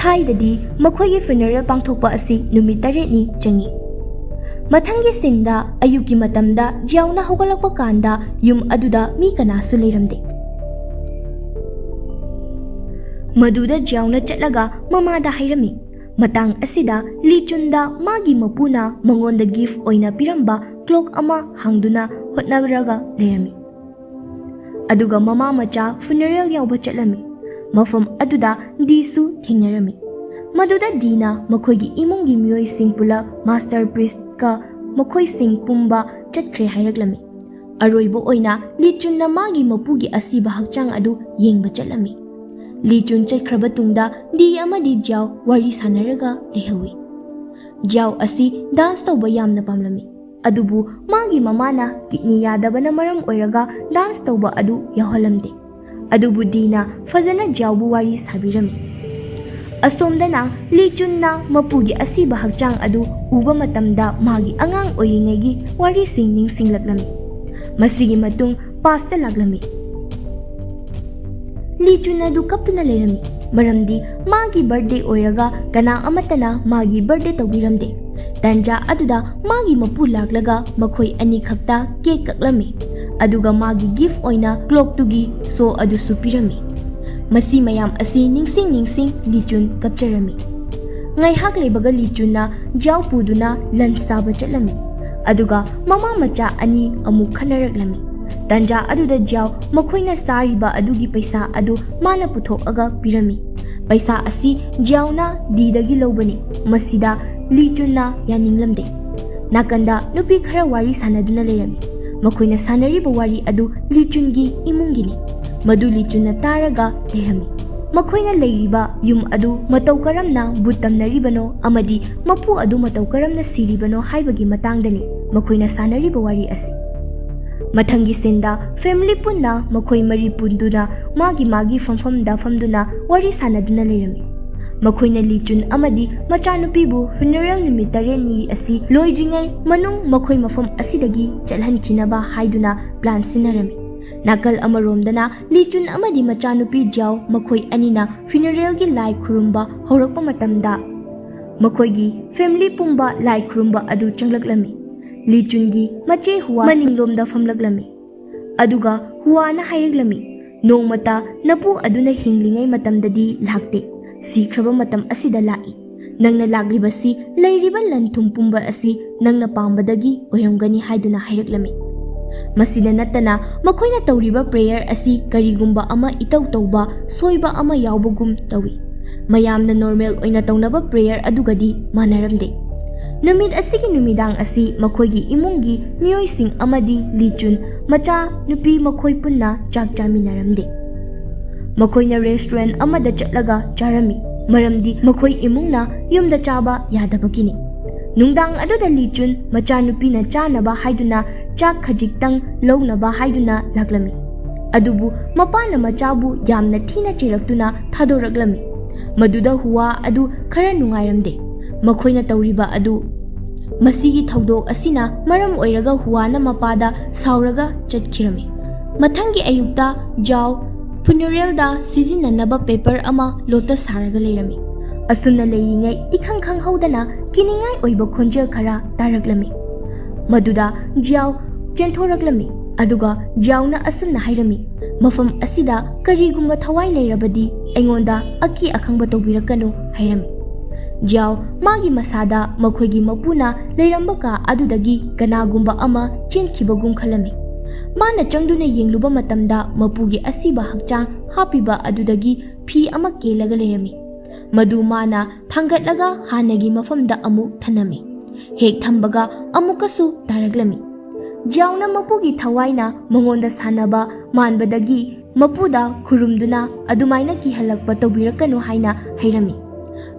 ꯊꯥꯏꯗꯗꯤ ꯃꯈꯣꯏꯒꯤ ꯐ꯭ꯌꯨꯅꯔꯦꯜ ꯄꯥꯡꯊꯣꯛꯄ ꯑꯁꯤ ꯅꯨꯃꯤꯠ ꯇꯔꯦꯠꯅꯤ ꯆꯪꯏ꯫ ꯃꯊꯪꯒꯤ ꯁꯤꯟꯗ ꯑꯌꯨꯛꯀꯤ ꯃꯇꯝꯗ ꯖꯤꯌꯥꯎꯅ ꯍꯧꯒꯠꯂꯛꯄ ꯀꯥꯟꯗ ꯌꯨꯝ ꯑꯗꯨꯗ ꯃꯤ ꯀꯅꯥꯁꯨ ꯂꯩꯔꯝꯗꯦ꯫ ꯃꯗꯨꯗ ꯖꯤꯌꯥꯎꯅ ꯆꯠꯂꯒ ꯃꯃꯥꯗ ꯍꯥꯏꯔꯝꯃꯤ꯫ ꯃꯇꯥꯡ ꯑꯁꯤꯗ ꯂꯤ ꯆꯨꯟꯗ ꯃꯥꯒꯤ ꯃꯄꯨꯅ ꯃꯉꯣꯟꯗ ꯒꯤꯐ ꯑꯣꯏꯅ ꯄꯤꯔꯝꯕ ꯀ꯭ꯂꯣꯛ ꯑꯃ ꯍꯥꯡꯗꯨꯅ ꯍꯣꯠꯅꯔꯒ ꯂꯩꯔꯝꯃꯤ꯫ ꯑꯗꯨꯒ ꯃꯃꯥ ꯃꯆꯥ ꯐ꯭ꯌꯨꯅꯔꯦꯜ ꯌꯥꯎꯕ ꯆꯠꯂꯝꯃꯤ꯫ ꯃꯐꯝ ꯑꯗꯨꯗ ꯗꯤꯁꯨ ꯊꯦꯡꯅꯔꯝꯃꯤ꯫ ꯃꯗꯨꯗ ꯗꯤꯅ ꯃꯈꯣꯏꯒꯤ ꯏꯃꯨꯡꯒꯤ ꯃꯤꯑꯣꯏꯁꯤꯡ ꯄꯨꯂꯞ ꯃꯥꯁꯇꯔ ꯄ꯭ꯔꯤꯁꯀ ꯃꯈꯣꯏꯁꯤꯡ ꯄꯨꯝꯕ ꯆꯠꯈ꯭ꯔꯦ ꯍꯥꯏꯔꯛꯂꯝꯃꯤ꯫ ꯑꯔꯣꯏꯕ ꯑꯣꯏꯅ ꯂꯤ ꯆꯨꯟꯅ ꯃꯥꯒꯤ ꯃꯄꯨꯒꯤ ꯑꯁꯤꯕ ꯍꯛꯆꯥꯡ ꯑꯗꯨ ꯌꯦꯡꯕ ꯆꯠꯂꯝꯃꯤ꯫ ꯂꯤ ꯆꯨꯟ ꯆꯠꯈ꯭ꯔꯕ ꯇꯨꯡꯗ ꯗꯤ ꯑꯃꯗꯤ ꯖ꯭ꯌꯥꯎ ꯋꯥꯔꯤ ꯁꯥꯟꯅꯔꯒ ꯂꯩꯍꯧꯏ꯫ ꯖ꯭ꯌꯥꯎ ꯑꯁꯤ ꯗꯥꯟꯁ ꯇꯧꯕ ꯌꯥꯝꯅ ꯄꯥꯝꯂꯝꯃꯤ, ꯑꯗꯨꯕꯨ ꯃꯥꯒꯤ ꯃꯃꯥꯅ ꯀꯤꯗꯅꯤ ꯌꯥꯗꯕꯅ ꯃꯔꯝ ꯑꯣꯏꯔꯒ ꯗꯥꯟꯁ ꯇꯧꯕ ꯑꯗꯨ ꯌꯥꯎꯍꯜꯂꯝꯗꯦ꯫ ꯑꯗꯨꯕꯨ ꯗꯤꯅ ꯐꯖꯅ ꯖ꯭ꯌꯥꯎꯕꯨ ꯋꯥꯔꯤ ꯁꯥꯕꯤꯔꯝꯃꯤ꯫ ꯑꯁꯣꯝꯗꯅ ꯂꯤ ꯆꯨꯟꯅ ꯃꯄꯨꯒꯤ ꯑꯁꯤꯕ ꯍꯛꯆꯥꯡ ꯑꯗꯨ ꯎꯕ ꯃꯇꯝꯗ ꯃꯥꯒꯤ ꯑꯉꯥꯡ ꯑꯣꯏꯔꯤꯉꯩꯒꯤ ꯋꯥꯔꯤꯁꯤꯡ ꯅꯤꯡꯁꯤꯡꯂꯛꯂꯝꯃꯤ꯫ ꯃꯁꯤꯒꯤ ꯃꯇꯨꯡ ꯄꯥꯁꯇ ꯂꯥꯛꯂꯝꯃꯤ꯫ ꯂꯤ ꯆꯨꯟ ꯑꯗꯨ ꯀꯞꯇꯨꯅ ꯂꯩꯔꯝꯃꯤ, ꯃꯔꯝꯗꯤ ꯃꯥꯒꯤ ꯕꯔꯊꯗꯦ ꯑꯣꯏꯔꯒ ꯀꯅꯥ ꯑꯃꯠꯇꯅ ꯃꯥꯒꯤ ꯕꯔꯊꯗꯦ ꯇꯧꯕꯤꯔꯝꯗꯦ꯫ ꯇꯥꯟꯖꯥ ꯑꯗꯨꯗ ꯃꯥꯒꯤ ꯃꯄꯨ ꯂꯥꯛꯂꯒ ꯃꯈꯣꯏ ꯑꯅꯤꯈꯛꯇ ꯀꯦꯛ ꯀꯛꯂꯝꯃꯤ, ꯑꯗꯨꯒ ꯃꯥꯒꯤ ꯒꯤꯐ ꯑꯣꯏꯅ ꯀ꯭ꯂꯣꯛꯇꯨꯒꯤ ꯁꯣ ꯑꯗꯨꯁꯨ ꯄꯤꯔꯝꯃꯤ꯫ ꯃꯁꯤ ꯃꯌꯥꯝ ꯑꯁꯤ ꯅꯤꯡꯁꯤꯡ ꯅꯤꯡꯁꯤꯡ ꯂꯤ ꯆꯨꯟ ꯀꯞꯆꯔꯝꯃꯤ꯫ ꯉꯥꯏꯍꯥꯛ ꯂꯩꯕꯒ ꯂꯤ ꯆꯨꯟꯅ ꯖ꯭ꯌꯥꯎ ꯄꯨꯗꯨꯅ ꯂꯟꯆ ꯆꯥꯕ ꯆꯠꯂꯝꯃꯤ, ꯑꯗꯨꯒ ꯃꯃꯥ ꯃꯆꯥ ꯑꯅꯤ ꯑꯃꯨꯛ ꯈꯠꯅꯔꯛꯂꯝꯃꯤ꯫ ꯇꯥꯟꯖꯥ ꯑꯗꯨꯗ ꯖ꯭ꯌꯥꯎ ꯃꯈꯣꯏꯅ ꯆꯥꯔꯤꯕ ꯑꯗꯨꯒꯤ ꯄꯩꯁꯥ ꯑꯗꯨ ꯃꯥꯅ ꯄꯨꯊꯣꯛꯑꯒ ꯄꯤꯔꯝꯃꯤ꯫ ꯄꯩꯁꯥ ꯑꯁꯤ ꯖ꯭ꯌꯥꯎꯅ ꯗꯤꯗꯒꯤ ꯂꯧꯕꯅꯤ꯫ ꯃꯁꯤꯗ ꯂꯤ ꯆꯨꯟꯅ ꯌꯥꯅꯤꯡꯂꯝꯗꯦ꯫ ꯅꯥꯀꯟꯗ ꯅꯨꯄꯤ ꯈꯔ ꯋꯥꯔꯤ ꯁꯥꯟꯅꯗꯨꯅ ꯂꯩꯔꯝꯃꯤ꯫ ꯃꯈꯣꯏꯅ ꯁꯥꯟꯅꯔꯤꯕ ꯋꯥꯔꯤ ꯑꯗꯨ ꯂꯤ ꯆꯨꯟꯒꯤ ꯏꯃꯨꯡꯒꯤꯅꯤ꯫ ꯃꯗꯨ ꯂꯤ ꯆꯨꯟꯅ ꯇꯥꯔꯒ ꯂꯩꯔꯝꯃꯤ꯫ ꯃꯈꯣꯏꯅ ꯂꯩꯔꯤꯕ ꯌꯨꯝ ꯑꯗꯨ ꯃꯇꯧ ꯀꯔꯝꯅ ꯚꯨꯠ ꯇꯝꯅꯔꯤꯕꯅꯣ ꯑꯃꯗꯤ ꯃꯄꯨ ꯑꯗꯨ ꯃꯇꯧ ꯀꯔꯝꯅ ꯁꯤꯔꯤꯕꯅꯣ ꯍꯥꯏꯕꯒꯤ ꯃꯇꯥꯡꯗꯅꯤ ꯃꯈꯣꯏꯅ ꯁꯥꯟꯅꯔꯤꯕ ꯋꯥꯔꯤ ꯑꯁꯤ꯫ ꯃꯊꯪꯒꯤ ꯁꯤꯟꯗ ꯐꯦꯃꯤꯂꯤ ꯄꯨꯟꯅ ꯃꯈꯣꯏ ꯃꯔꯤ ꯄꯨꯟꯗꯨꯅ ꯃꯥꯒꯤ ꯃꯥꯒꯤ ꯐꯝꯐꯝꯗ ꯐꯝꯗꯨꯅ ꯋꯥꯔꯤ ꯁꯥꯟꯅꯗꯨꯅ ꯂꯩꯔꯝꯃꯤ꯫ ꯃꯈꯣꯏꯅ ꯂꯤ ꯆꯨꯟ ꯑꯃꯗꯤ ꯃꯆꯥꯅꯨꯄꯤꯕꯨ ꯐ꯭ꯌꯨꯅꯔꯦꯜ ꯅꯨꯃꯤꯠ ꯇꯔꯦꯠꯅꯤ ꯑꯁꯤ ꯂꯣꯏꯗ꯭ꯔꯤꯉꯩ ꯃꯅꯨꯡ ꯃꯈꯣꯏ ꯃꯐꯝ ꯑꯁꯤꯗꯒꯤ ꯆꯠꯍꯟꯈꯤꯅꯕ ꯍꯥꯏꯗꯨꯅ ꯄ꯭ꯂꯥꯟ ꯁꯤꯟꯅꯔꯝꯃꯤ꯫ ꯅꯥꯀꯜ ꯑꯃꯔꯣꯝꯗꯅ ꯂꯤ ꯆꯨꯟ ꯑꯃꯗꯤ ꯃꯆꯥꯅꯨꯄꯤ ꯖ꯭ꯌꯥꯎ ꯃꯈꯣꯏ ꯑꯅꯤꯅ ꯐ꯭ꯌꯨꯅꯔꯦꯜꯒꯤ ꯂꯥꯏ ꯈꯨꯔꯨꯝꯕ ꯍꯧꯔꯛꯄ ꯃꯇꯝꯗ ꯃꯈꯣꯏꯒꯤ ꯐꯦꯃꯤꯂꯤ ꯄꯨꯝꯕ ꯂꯥꯏ ꯈꯨꯔꯨꯝꯕ ꯑꯗꯨ ꯆꯪꯂꯛꯂꯝꯃꯤ꯫ ꯂꯤ ꯆꯨꯟꯒꯤ ꯃꯆꯦ ꯍꯨꯋꯥ ꯃꯅꯤꯡꯂꯣꯝꯗ ꯐꯝꯂꯛꯂꯝꯃꯤ, ꯑꯗꯨꯒ ꯍꯨꯋꯥꯅ ꯍꯥꯏꯔꯛꯂꯝꯃꯤ, "ꯅꯣꯡꯃꯇ ꯅꯄꯨ ꯑꯗꯨꯅ ꯍꯤꯡꯂꯤꯉꯩ ꯃꯇꯝꯗꯗꯤ ꯂꯥꯛꯇꯦ, ꯁꯤꯈ꯭ꯔꯕ ꯃꯇꯝ ꯑꯁꯤꯗ ꯂꯥꯛꯏ꯫ ꯅꯪꯅ ꯂꯥꯛꯂꯤꯕꯁꯤ ꯂꯩꯔꯤꯕ ꯂꯟ ꯊꯨꯝ ꯄꯨꯝꯕ ꯑꯁꯤ ꯅꯪꯅ ꯄꯥꯝꯕꯗꯒꯤ ꯑꯣꯏꯔꯝꯒꯅꯤ" ꯍꯥꯏꯗꯨꯅ ꯍꯥꯏꯔꯛꯂꯝꯃꯤ꯫ ꯃꯁꯤꯗ ꯅꯠꯇꯅ ꯃꯈꯣꯏꯅ ꯇꯧꯔꯤꯕ ꯄ꯭ꯔꯦꯌꯔ ꯑꯁꯤ ꯀꯔꯤꯒꯨꯝꯕ ꯑꯃ ꯏꯇꯧ ꯇꯧꯕ ꯁꯣꯏꯕ ꯑꯃ ꯌꯥꯎꯕꯒꯨꯝ ꯇꯧꯏ꯫ ꯃꯌꯥꯝꯅ ꯅꯣꯔꯃꯦꯜ ꯑꯣꯏꯅ ꯇꯧꯅꯕ ꯄ꯭ꯔꯦꯌꯔ ꯑꯗꯨꯒꯗꯤ ꯃꯥꯟꯅꯔꯝꯗꯦ꯫ ꯅꯨꯃꯤꯠ ꯑꯁꯤꯒꯤ ꯅꯨꯃꯤꯗꯥꯡ ꯑꯁꯤ ꯃꯈꯣꯏꯒꯤ ꯏꯃꯨꯡꯒꯤ ꯃꯤꯑꯣꯏꯁꯤꯡ ꯑꯃꯗꯤ ꯂꯤ ꯆꯨꯟ ꯃꯆꯥ ꯅꯨꯄꯤ ꯃꯈꯣꯏ ꯄꯨꯟꯅ ꯆꯥꯛ ꯆꯥꯃꯤꯟꯅꯔꯝꯗꯦ꯫ ꯃꯈꯣꯏꯅ ꯔꯦꯁꯇꯨꯔꯦꯟ ꯑꯃꯗ ꯆꯠꯂꯒ ꯆꯥꯔꯝꯃꯤ, ꯃꯔꯝꯗꯤ ꯃꯈꯣꯏ ꯏꯃꯨꯡꯅ ꯌꯨꯝꯗ ꯆꯥꯕ ꯌꯥꯗꯕꯒꯤꯅꯤ꯫ ꯅꯨꯡꯗꯥꯡ ꯑꯗꯨꯗ ꯂꯤ ꯆꯨꯟ ꯃꯆꯥꯅꯨꯄꯤꯅ ꯆꯥꯅꯕ ꯍꯥꯏꯗꯨꯅ ꯆꯥꯛ ꯈꯖꯤꯛꯇꯪ ꯂꯧꯅꯕ ꯍꯥꯏꯗꯨꯅ ꯂꯥꯛꯂꯝꯃꯤ꯫ ꯑꯗꯨꯕꯨ ꯃꯄꯥꯅ ꯃꯆꯥꯕꯨ ꯌꯥꯝꯅ ꯊꯤꯅ ꯆꯩꯔꯛꯇꯨꯅ ꯊꯥꯗꯣꯔꯛꯂꯝꯃꯤ꯫ ꯃꯗꯨꯗ ꯍꯨꯋꯥ ꯑꯗꯨ ꯈꯔ ꯅꯨꯡꯉꯥꯏꯔꯝꯗꯦ꯫ ꯃꯈꯣꯏꯅ ꯇꯧꯔꯤꯕ ꯑꯗꯨ, ꯃꯁꯤꯒꯤ ꯊꯧꯗꯣꯛ ꯑꯁꯤꯅ ꯃꯔꯝ ꯑꯣꯏꯔꯒ ꯍꯨꯋꯥꯅ ꯃꯄꯥꯗ ꯁꯥꯎꯔꯒ ꯆꯠꯈꯤꯔꯝꯃꯤ꯫ ꯃꯊꯪꯒꯤ ꯑꯌꯨꯛꯇ ꯖꯥꯎ ꯐ꯭ꯌꯨꯅꯔꯦꯜꯗ ꯁꯤꯖꯤꯟꯅꯅꯕ ꯄꯦꯄꯔ ꯑꯃ ꯂꯣꯠꯇ ꯁꯥꯔꯒ ꯂꯩꯔꯝꯃꯤ꯫ ꯑꯁꯨꯝꯅ ꯂꯩꯔꯤꯉꯩ ꯏꯈꯪ ꯈꯪꯍꯧꯗꯅ ꯀꯤꯅꯤꯡꯉꯥꯏ ꯑꯣꯏꯕ ꯈꯣꯟꯖꯦꯜ ꯈꯔ ꯇꯥꯔꯛꯂꯝꯃꯤ꯫ ꯃꯗꯨꯗ ꯖꯤꯌꯥꯎ ꯆꯦꯟꯊꯣꯔꯛꯂꯝꯃꯤ, ꯑꯗꯨꯒ ꯖꯤꯌꯥꯎꯅ ꯑꯁꯨꯝꯅ ꯍꯥꯏꯔꯝꯃꯤ, "ꯃꯐꯝ ꯑꯁꯤꯗ ꯀꯔꯤꯒꯨꯝꯕ ꯊꯋꯥꯏ ꯂꯩꯔꯕꯗꯤ ꯑꯩꯉꯣꯟꯗ ꯑꯀꯤ ꯑꯈꯪꯕ ꯇꯧꯕꯤꯔꯛꯀꯅꯨ" ꯍꯥꯏꯔꯝꯃꯤ꯫ ꯖꯤꯌꯥꯎ ꯃꯥꯒꯤ ꯃꯁꯥꯗ ꯃꯈꯣꯏꯒꯤ ꯃꯄꯨꯅ ꯂꯩꯔꯝꯕ ꯀꯥ ꯑꯗꯨꯗꯒꯤ ꯀꯅꯥꯒꯨꯝꯕ ꯑꯃ ꯆꯦꯟꯈꯤꯕꯒꯨꯝ ꯈꯜꯂꯝꯃꯤ꯫ ꯃꯥꯅ ꯆꯪꯗꯨꯅ ꯌꯦꯡꯂꯨꯕ ꯃꯇꯝꯗ ꯃꯄꯨꯒꯤ ꯑꯁꯤꯕ ꯍꯛꯆꯥꯡ ꯍꯥꯞꯄꯤꯕ ꯑꯗꯨꯗꯒꯤ ꯐꯤ ꯑꯃ ꯀꯦꯜꯂꯒ ꯂꯩꯔꯝꯃꯤ꯫ ꯃꯗꯨ ꯃꯥꯅ ꯊꯥꯡꯒꯠꯂꯒ ꯍꯥꯟꯅꯒꯤ ꯃꯐꯝꯗ ꯑꯃꯨꯛ ꯊꯝꯂꯝꯃꯤ꯫ ꯍꯦꯛ ꯊꯝꯕꯒ ꯑꯃꯨꯛꯀꯁꯨ ꯇꯥꯔꯛꯂꯝꯃꯤ꯫ ꯖꯤꯌꯥꯎꯅ ꯃꯄꯨꯒꯤ ꯊꯋꯥꯏꯅ ꯃꯉꯣꯟꯗ ꯁꯥꯟꯅꯕ ꯃꯥꯟꯕꯗꯒꯤ ꯃꯄꯨꯗ ꯈꯨꯔꯨꯝꯗꯨꯅ ꯑꯗꯨꯃꯥꯏꯅ ꯀꯤꯍꯜꯂꯛꯄ ꯇꯧꯕꯤꯔꯛꯀꯅꯨ ꯍꯥꯏꯅ ꯍꯥꯏꯔꯝꯃꯤ꯫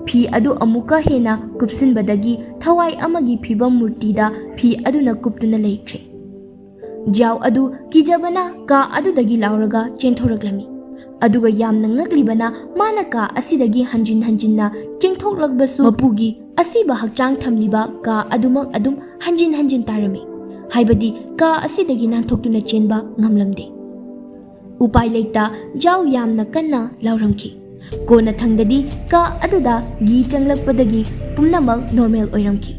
ꯐꯤ ꯑꯗꯨ ꯑꯃꯨꯛꯀ ꯍꯦꯟꯅ ꯀꯨꯞꯁꯤꯟꯕꯗꯒꯤ ꯊꯋꯥꯏ ꯑꯃꯒꯤ ꯐꯤꯕꯝ ꯃꯨꯔꯇꯤꯗ ꯐꯤ ꯑꯗꯨꯅ ꯀꯨꯞꯇꯨꯅ ꯂꯩꯈ꯭ꯔꯦ꯫ ꯖꯤꯌꯥꯎ ꯑꯗꯨ ꯀꯤꯖꯕꯅ ꯀꯥ ꯑꯗꯨꯗꯒꯤ ꯂꯥꯎꯔꯒ ꯆꯦꯟꯊꯣꯔꯛꯂꯝꯃꯤ꯫ ꯑꯗꯨꯒ ꯌꯥꯝꯅ ꯉꯛꯂꯤꯕꯅ, ꯃꯥꯅ ꯀꯥ ꯑꯁꯤꯗꯒꯤ ꯍꯟꯖꯤꯟ ꯍꯟꯖꯤꯟꯅ ꯆꯦꯟꯊꯣꯛꯂꯛꯄꯁꯨ ꯃꯄꯨꯒꯤ ꯑꯁꯤꯕ ꯍꯛꯆꯥꯡ ꯊꯝꯂꯤꯕ ꯀꯥ ꯑꯗꯨꯃꯛ ꯑꯗꯨꯝ ꯍꯟꯖꯤꯟ ꯍꯟꯖꯤꯟ ꯇꯥꯔꯝꯃꯤ꯫ ꯍꯥꯏꯕꯗꯤ ꯀꯥ ꯑꯁꯤꯗꯒꯤ ꯅꯥꯟꯊꯣꯛꯇꯨꯅ ꯆꯦꯟꯕ ꯉꯝꯂꯝꯗꯦ꯫ ꯎꯄꯥꯏ ꯂꯩꯇ ꯖꯥꯎ ꯌꯥꯝꯅ ꯀꯟꯅ ꯂꯥꯎꯔꯝꯈꯤ꯫ ꯀꯣꯟꯅ ꯊꯪꯗꯗꯤ ꯀꯥ ꯑꯗꯨꯗ ꯘꯤ ꯆꯪꯂꯛꯄꯗꯒꯤ ꯄꯨꯝꯅꯃꯛ ꯅꯣꯔꯃꯦꯜ ꯑꯣꯏꯔꯝꯈꯤ꯫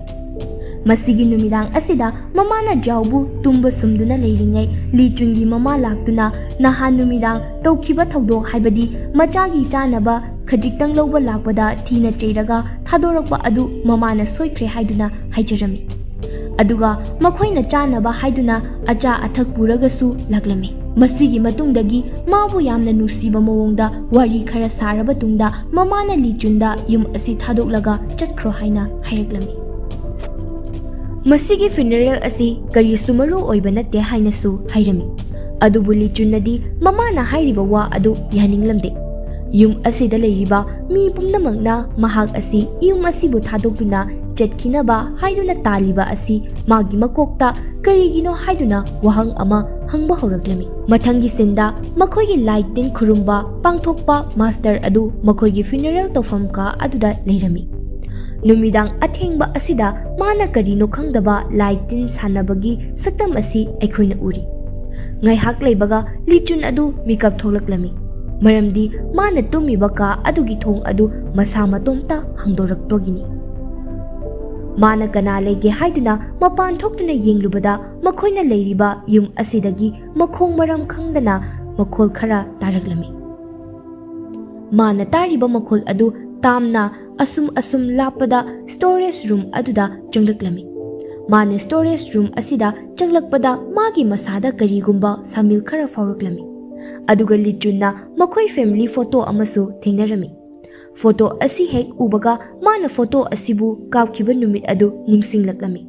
ꯃꯁꯤꯒꯤ ꯅꯨꯃꯤꯗꯥꯡ ꯑꯁꯤꯗ ꯃꯃꯥꯅ ꯖꯥꯎꯕꯨ ꯇꯨꯝꯕ ꯁꯨꯝꯗꯨꯅ ꯂꯩꯔꯤꯉꯩ, ꯂꯤ ꯆꯨꯟꯒꯤ ꯃꯃꯥ ꯂꯥꯛꯇꯨꯅ ꯅꯍꯥꯟ ꯅꯨꯃꯤꯗꯥꯡ ꯇꯧꯈꯤꯕ ꯊꯧꯗꯣꯛ, ꯍꯥꯏꯕꯗꯤ ꯃꯆꯥꯒꯤ ꯆꯥꯅꯕ ꯈꯖꯤꯛꯇꯪ ꯂꯧꯕ ꯂꯥꯛꯄꯗ ꯊꯤꯅ ꯆꯩꯔꯒ ꯊꯥꯗꯣꯔꯛꯄ ꯑꯗꯨ ꯃꯃꯥꯅ ꯁꯣꯏꯈ꯭ꯔꯦ ꯍꯥꯏꯗꯨꯅ ꯍꯥꯏꯖꯔꯝꯃꯤ꯫ ꯑꯗꯨꯒ ꯃꯈꯣꯏꯅ ꯆꯥꯅꯕ ꯍꯥꯏꯗꯨꯅ ꯑꯆꯥ ꯑꯊꯛ ꯄꯨꯔꯒꯁꯨ ꯂꯥꯛꯂꯝꯃꯤ꯫ ꯃꯁꯤꯒꯤ ꯃꯇꯨꯡꯗꯒꯤ ꯃꯥꯕꯨ ꯌꯥꯝꯅ ꯅꯨꯡꯁꯤꯕ ꯃꯑꯣꯡꯗ ꯋꯥꯔꯤ ꯈꯔ ꯁꯥꯔꯕ ꯇꯨꯡꯗ ꯃꯃꯥꯅ ꯂꯤꯆꯨꯟꯗ ꯌꯨꯝ ꯑꯁꯤ ꯊꯥꯗꯣꯛꯂꯒ ꯆꯠꯈ꯭ꯔꯣ ꯍꯥꯏꯅ ꯍꯥꯏꯔꯛꯂꯝꯃꯤ꯫ ꯃꯁꯤꯒꯤ ꯐ꯭ꯌꯨꯅꯔꯦꯜ ꯑꯁꯤ ꯀꯔꯤꯁꯨ ꯃꯔꯨ ꯑꯣꯏꯕ ꯅꯠꯇꯦ ꯍꯥꯏꯅꯁꯨ ꯍꯥꯏꯔꯝꯃꯤ꯫ ꯑꯗꯨꯕꯨ ꯂꯤꯆꯨꯟꯅꯗꯤ ꯃꯃꯥꯅ ꯍꯥꯏꯔꯤꯕ ꯋꯥ ꯑꯗꯨ ꯌꯥꯅꯤꯡꯂꯝꯗꯦ꯫ ꯌꯨꯝ ꯑꯁꯤꯗ ꯂꯩꯔꯤꯕ ꯃꯤ ꯄꯨꯝꯅꯃꯛꯅ ꯃꯍꯥꯛ ꯑꯁꯤ ꯌꯨꯝ ꯑꯁꯤꯕꯨ ꯊꯥꯗꯣꯛꯇꯨꯅ ꯆꯠꯈꯤꯅꯕ ꯍꯥꯏꯗꯨꯅ ꯇꯥꯜꯂꯤꯕ ꯑꯁꯤ ꯃꯥꯒꯤ ꯃꯀꯣꯛꯇ ꯀꯔꯤꯒꯤꯅꯣ ꯍꯥꯏꯗꯨꯅ ꯋꯥꯍꯪ ꯑꯃ ꯍꯪꯕ ꯍꯧꯔꯛꯂꯝꯃꯤ꯫ ꯃꯊꯪꯒꯤ ꯁꯤꯟꯗ ꯃꯈꯣꯏꯒꯤ ꯂꯥꯏ ꯇꯤꯟ ꯈꯨꯔꯨꯝꯕ ꯄꯥꯡꯊꯣꯛꯄ ꯃꯥꯁꯇꯔ ꯑꯗꯨ ꯃꯈꯣꯏꯒꯤ ꯐ꯭ꯌꯨꯅꯔꯦꯜ ꯇꯧꯐꯝ ꯀꯥ ꯑꯗꯨꯗ ꯂꯩꯔꯝꯃꯤ꯫ ꯅꯨꯃꯤꯗꯥꯡ ꯑꯊꯦꯡꯕ ꯑꯁꯤꯗ ꯃꯥꯅ ꯀꯔꯤꯅꯣ ꯈꯪꯗꯕ ꯂꯥꯏ ꯇꯤꯟ ꯁꯥꯟꯅꯕꯒꯤ ꯁꯛꯇꯝ ꯑꯁꯤ ꯑꯩꯈꯣꯏꯅ ꯎꯔꯤ꯫ ꯉꯥꯏꯍꯥꯛ ꯂꯩꯕꯒ ꯂꯤꯆꯨꯟ ꯑꯗꯨ ꯃꯤꯀꯞ ꯊꯣꯛꯂꯛꯂꯝꯃꯤ꯫ ꯃꯔꯝꯗꯤ ꯃꯥꯅ ꯇꯨꯝꯃꯤꯕ ꯀꯥ ꯑꯗꯨꯒꯤ ꯊꯣꯡ ꯑꯗꯨ ꯃꯁꯥ ꯃꯇꯣꯝꯇ ꯍꯥꯡꯗꯣꯔꯛꯄꯒꯤꯅꯤ꯫ ꯃꯥꯅ ꯀꯅꯥ ꯂꯩꯒꯦ ꯍꯥꯏꯗꯨꯅ ꯃꯄꯥꯟ ꯊꯣꯛꯇꯨꯅ ꯌꯦꯡꯂꯨꯕꯗ ꯃꯈꯣꯏꯅ ꯂꯩꯔꯤꯕ ꯌꯨꯝ ꯑꯁꯤꯗꯒꯤ ꯃꯈꯣꯡ ꯃꯔꯝ ꯈꯪꯗꯅ ꯃꯈꯣꯜ ꯈꯔ ꯇꯥꯔꯛꯂꯝꯃꯤ꯫ ꯃꯥꯅ ꯇꯥꯔꯤꯕ ꯃꯈꯣꯜ ꯑꯗꯨ ꯇꯥꯝꯅ ꯑꯁꯨꯝ ꯑꯁꯨꯝ ꯂꯥꯞꯄꯗ ꯁ꯭ꯇꯣꯔꯦꯖ ꯔꯨꯝ ꯑꯗꯨꯗ ꯆꯪꯂꯛꯂꯝꯃꯤ꯫ ꯃꯥꯅ ꯁ꯭ꯇꯣꯔꯦꯖ ꯔꯨꯝ ꯑꯁꯤꯗ ꯆꯪꯂꯛꯄꯗ ꯃꯥꯒꯤ ꯃꯁꯥꯗ ꯀꯔꯤꯒꯨꯝꯕ ꯁꯥꯃꯤꯜ ꯈꯔ ꯐꯥꯎꯔꯛꯂꯝꯃꯤ꯫ ꯑꯗꯨꯒ ꯂꯤꯆꯨꯟꯅ ꯃꯈꯣꯏ ꯐꯦꯃꯤꯂꯤ ꯐꯣꯇꯣ ꯑꯃꯁꯨ ꯊꯦꯡꯅꯔꯝꯃꯤ꯫ ꯐꯣꯇꯣ ꯑꯁꯤ ꯍꯦꯛ ꯎꯕꯒ ꯃꯥꯅ ꯐꯣꯇꯣ ꯑꯁꯤꯕꯨ ꯀꯥꯞꯈꯤꯕ ꯅꯨꯃꯤꯠ ꯑꯗꯨ ꯅꯤꯡꯁꯤꯡꯂꯛꯂꯝꯃꯤ꯫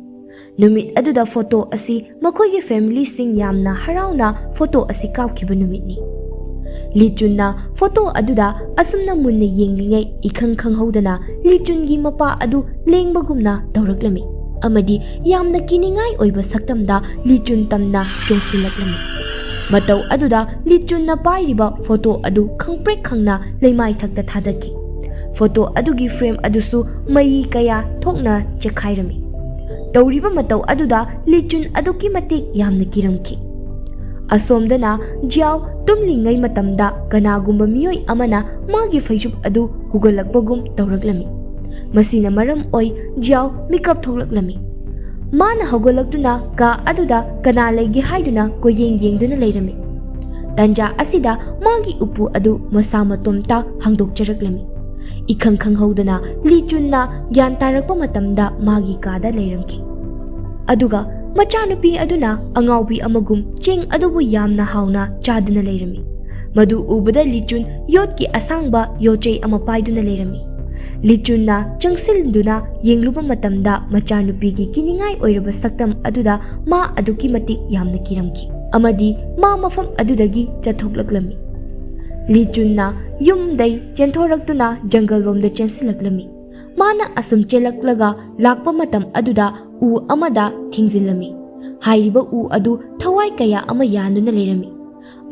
ꯅꯨꯃꯤꯠ ꯑꯗꯨꯗ ꯐꯣꯇꯣ ꯑꯁꯤ ꯃꯈꯣꯏꯒꯤ ꯐꯦꯃꯤꯂꯤꯁꯤꯡ ꯌꯥꯝꯅ ꯍꯔꯥꯎꯅ ꯐꯣꯇꯣ ꯑꯁꯤ ꯀꯥꯞꯈꯤꯕ ꯅꯨꯃꯤꯠꯅꯤ꯫ ꯂꯤꯆꯨꯟꯅ ꯐꯣꯇꯣ ꯑꯗꯨꯗ ꯑꯁꯨꯝꯅ ꯃꯨꯟꯅ ꯌꯦꯡꯂꯤꯉꯩ ꯏꯈꯪ ꯈꯪꯍꯧꯗꯅ ꯂꯤꯆꯨꯟꯒꯤ ꯃꯄꯥ ꯑꯗꯨ ꯂꯦꯡꯕꯒꯨꯝꯅ ꯇꯧꯔꯛꯂꯝꯃꯤ ꯑꯃꯗꯤ ꯌꯥꯝꯅ ꯀꯤꯅꯤꯡꯉꯥꯏ ꯑꯣꯏꯕ ꯁꯛꯇꯝꯗ ꯂꯤꯆꯨꯟ ꯇꯝꯅ ꯆꯣꯡꯁꯤꯜꯂꯛꯂꯝꯃꯤ꯫ ꯃꯇꯧ ꯑꯗꯨꯗ ꯂꯤꯆꯨꯟꯅ ꯄꯥꯏꯔꯤꯕ ꯐꯣꯇꯣ ꯑꯗꯨ ꯈꯪꯄ꯭ꯔꯦꯛ ꯈꯪꯅ ꯂꯩꯃꯥꯏꯊꯛꯇ ꯊꯥꯗꯈꯤ꯫ ꯐꯣꯇꯣ ꯑꯗꯨꯒꯤ ꯐ꯭ꯔꯦꯝ ꯑꯗꯨꯁꯨ ꯃꯩ ꯀꯌꯥ ꯊꯣꯛꯅ ꯆꯦꯛꯈꯥꯏꯔꯝꯃꯤ꯫ ꯇꯧꯔꯤꯕ ꯃꯇꯧ ꯑꯗꯨꯗ ꯂꯤꯆꯨꯟ ꯑꯗꯨꯛꯀꯤ ꯃꯇꯤꯛ ꯌꯥꯝꯅ ꯀꯤꯔꯝꯈꯤ꯫ ꯑꯁꯣꯝꯗꯅ ꯖꯤꯌꯥꯎ ꯇꯨꯝꯂꯤꯉꯩ ꯃꯇꯝꯗ ꯀꯅꯥꯒꯨꯝꯕ ꯃꯤꯑꯣꯏ ꯑꯃꯅ ꯃꯥꯒꯤ ꯐꯩꯖꯨꯞ ꯑꯗꯨ ꯍꯨꯒꯠꯂꯛꯄꯒꯨꯝ ꯇꯧꯔꯛꯂꯝꯃꯤ꯫ ꯃꯁꯤꯅ ꯃꯔꯝ ꯑꯣꯏ ꯖꯤꯌꯥꯎ ꯃꯤꯀꯞ ꯊꯣꯛꯂꯛꯂꯝꯃꯤ꯫ ꯃꯥꯅ ꯍꯧꯒꯠꯂꯛꯇꯨꯅ ꯀꯥ ꯑꯗꯨꯗ ꯀꯅꯥ ꯂꯩꯒꯦ ꯍꯥꯏꯗꯨꯅ ꯀꯣꯏꯌꯦꯡ ꯌꯦꯡꯗꯨꯅ ꯂꯩꯔꯝꯃꯤ꯫ ꯇꯟꯖꯥ ꯑꯁꯤꯗ ꯃꯥꯒꯤ ꯎꯄꯨ ꯑꯗꯨ ꯃꯁꯥ ꯃꯇꯣꯝꯇ ꯍꯥꯡꯗꯣꯛꯆꯔꯛꯂꯝꯃꯤ꯫ ꯏꯈꯪ ꯈꯪꯍꯧꯗꯅ ꯂꯤꯆꯨꯟꯅ ꯒ꯭ꯌꯥꯟ ꯇꯥꯔꯛꯄ ꯃꯇꯝꯗ ꯃꯥꯒꯤ ꯀꯥꯗ ꯂꯩꯔꯝꯈꯤ꯫ ꯑꯗꯨꯒ ꯃꯆꯥꯅꯨꯄꯤ ꯑꯗꯨꯅ ꯑꯉꯥꯎꯕꯤ ꯑꯃꯒꯨꯝ ꯆꯦꯡ ꯑꯗꯨꯕꯨ ꯌꯥꯝꯅ ꯍꯥꯎꯅ ꯆꯥꯗꯨꯅ ꯂꯩꯔꯝꯃꯤ꯫ ꯃꯗꯨ ꯎꯕꯗ ꯂꯤꯆꯨꯟ ꯌꯣꯠꯀꯤ ꯑꯁꯥꯡꯕ ꯌꯣꯠꯆꯩ ꯑꯃ ꯄꯥꯏꯗꯨꯅ ꯂꯩꯔꯝꯃꯤ꯫ ꯂꯤꯆꯨꯟꯅ ꯆꯪꯁꯤꯟꯗꯨꯅ ꯌꯦꯡꯂꯨꯕ ꯃꯇꯝꯗ ꯃꯆꯥꯅꯨꯄꯤꯒꯤ ꯀꯤꯅꯤꯡꯉꯥꯏ ꯑꯣꯏꯔꯕ ꯁꯛꯇꯝ ꯑꯗꯨꯗ ꯃꯥ ꯑꯗꯨꯛꯀꯤ ꯃꯇꯤꯛ ꯌꯥꯝꯅ ꯀꯤꯔꯝꯈꯤ ꯑꯃꯗꯤ ꯃꯥ ꯃꯐꯝ ꯑꯗꯨꯗꯒꯤ ꯆꯠꯊꯣꯛꯂꯛꯂꯝꯃꯤ꯫ ꯂꯤꯆꯨꯟꯅ ꯌꯨꯝꯗꯩ ꯆꯦꯟꯊꯣꯔꯛꯇꯨꯅ ꯖꯪꯒꯜ ꯂꯣꯝꯗ ꯆꯦꯟꯁꯤꯜꯂꯛꯂꯝꯃꯤ꯫ ꯃꯥꯅ ꯑꯁꯨꯝ ꯆꯦꯜꯂꯛꯂꯒ ꯂꯥꯛꯄ ꯃꯇꯝ ꯑꯗꯨꯗ ꯎ ꯑꯃꯗ ꯊꯤꯡꯖꯤꯜꯂꯝꯃꯤ꯫ ꯍꯥꯏꯔꯤꯕ ꯎ ꯑꯗꯨ ꯊꯋꯥꯏ ꯀꯌꯥ ꯑꯃ ꯌꯥꯟꯗꯨꯅ ꯂꯩꯔꯝꯃꯤ꯫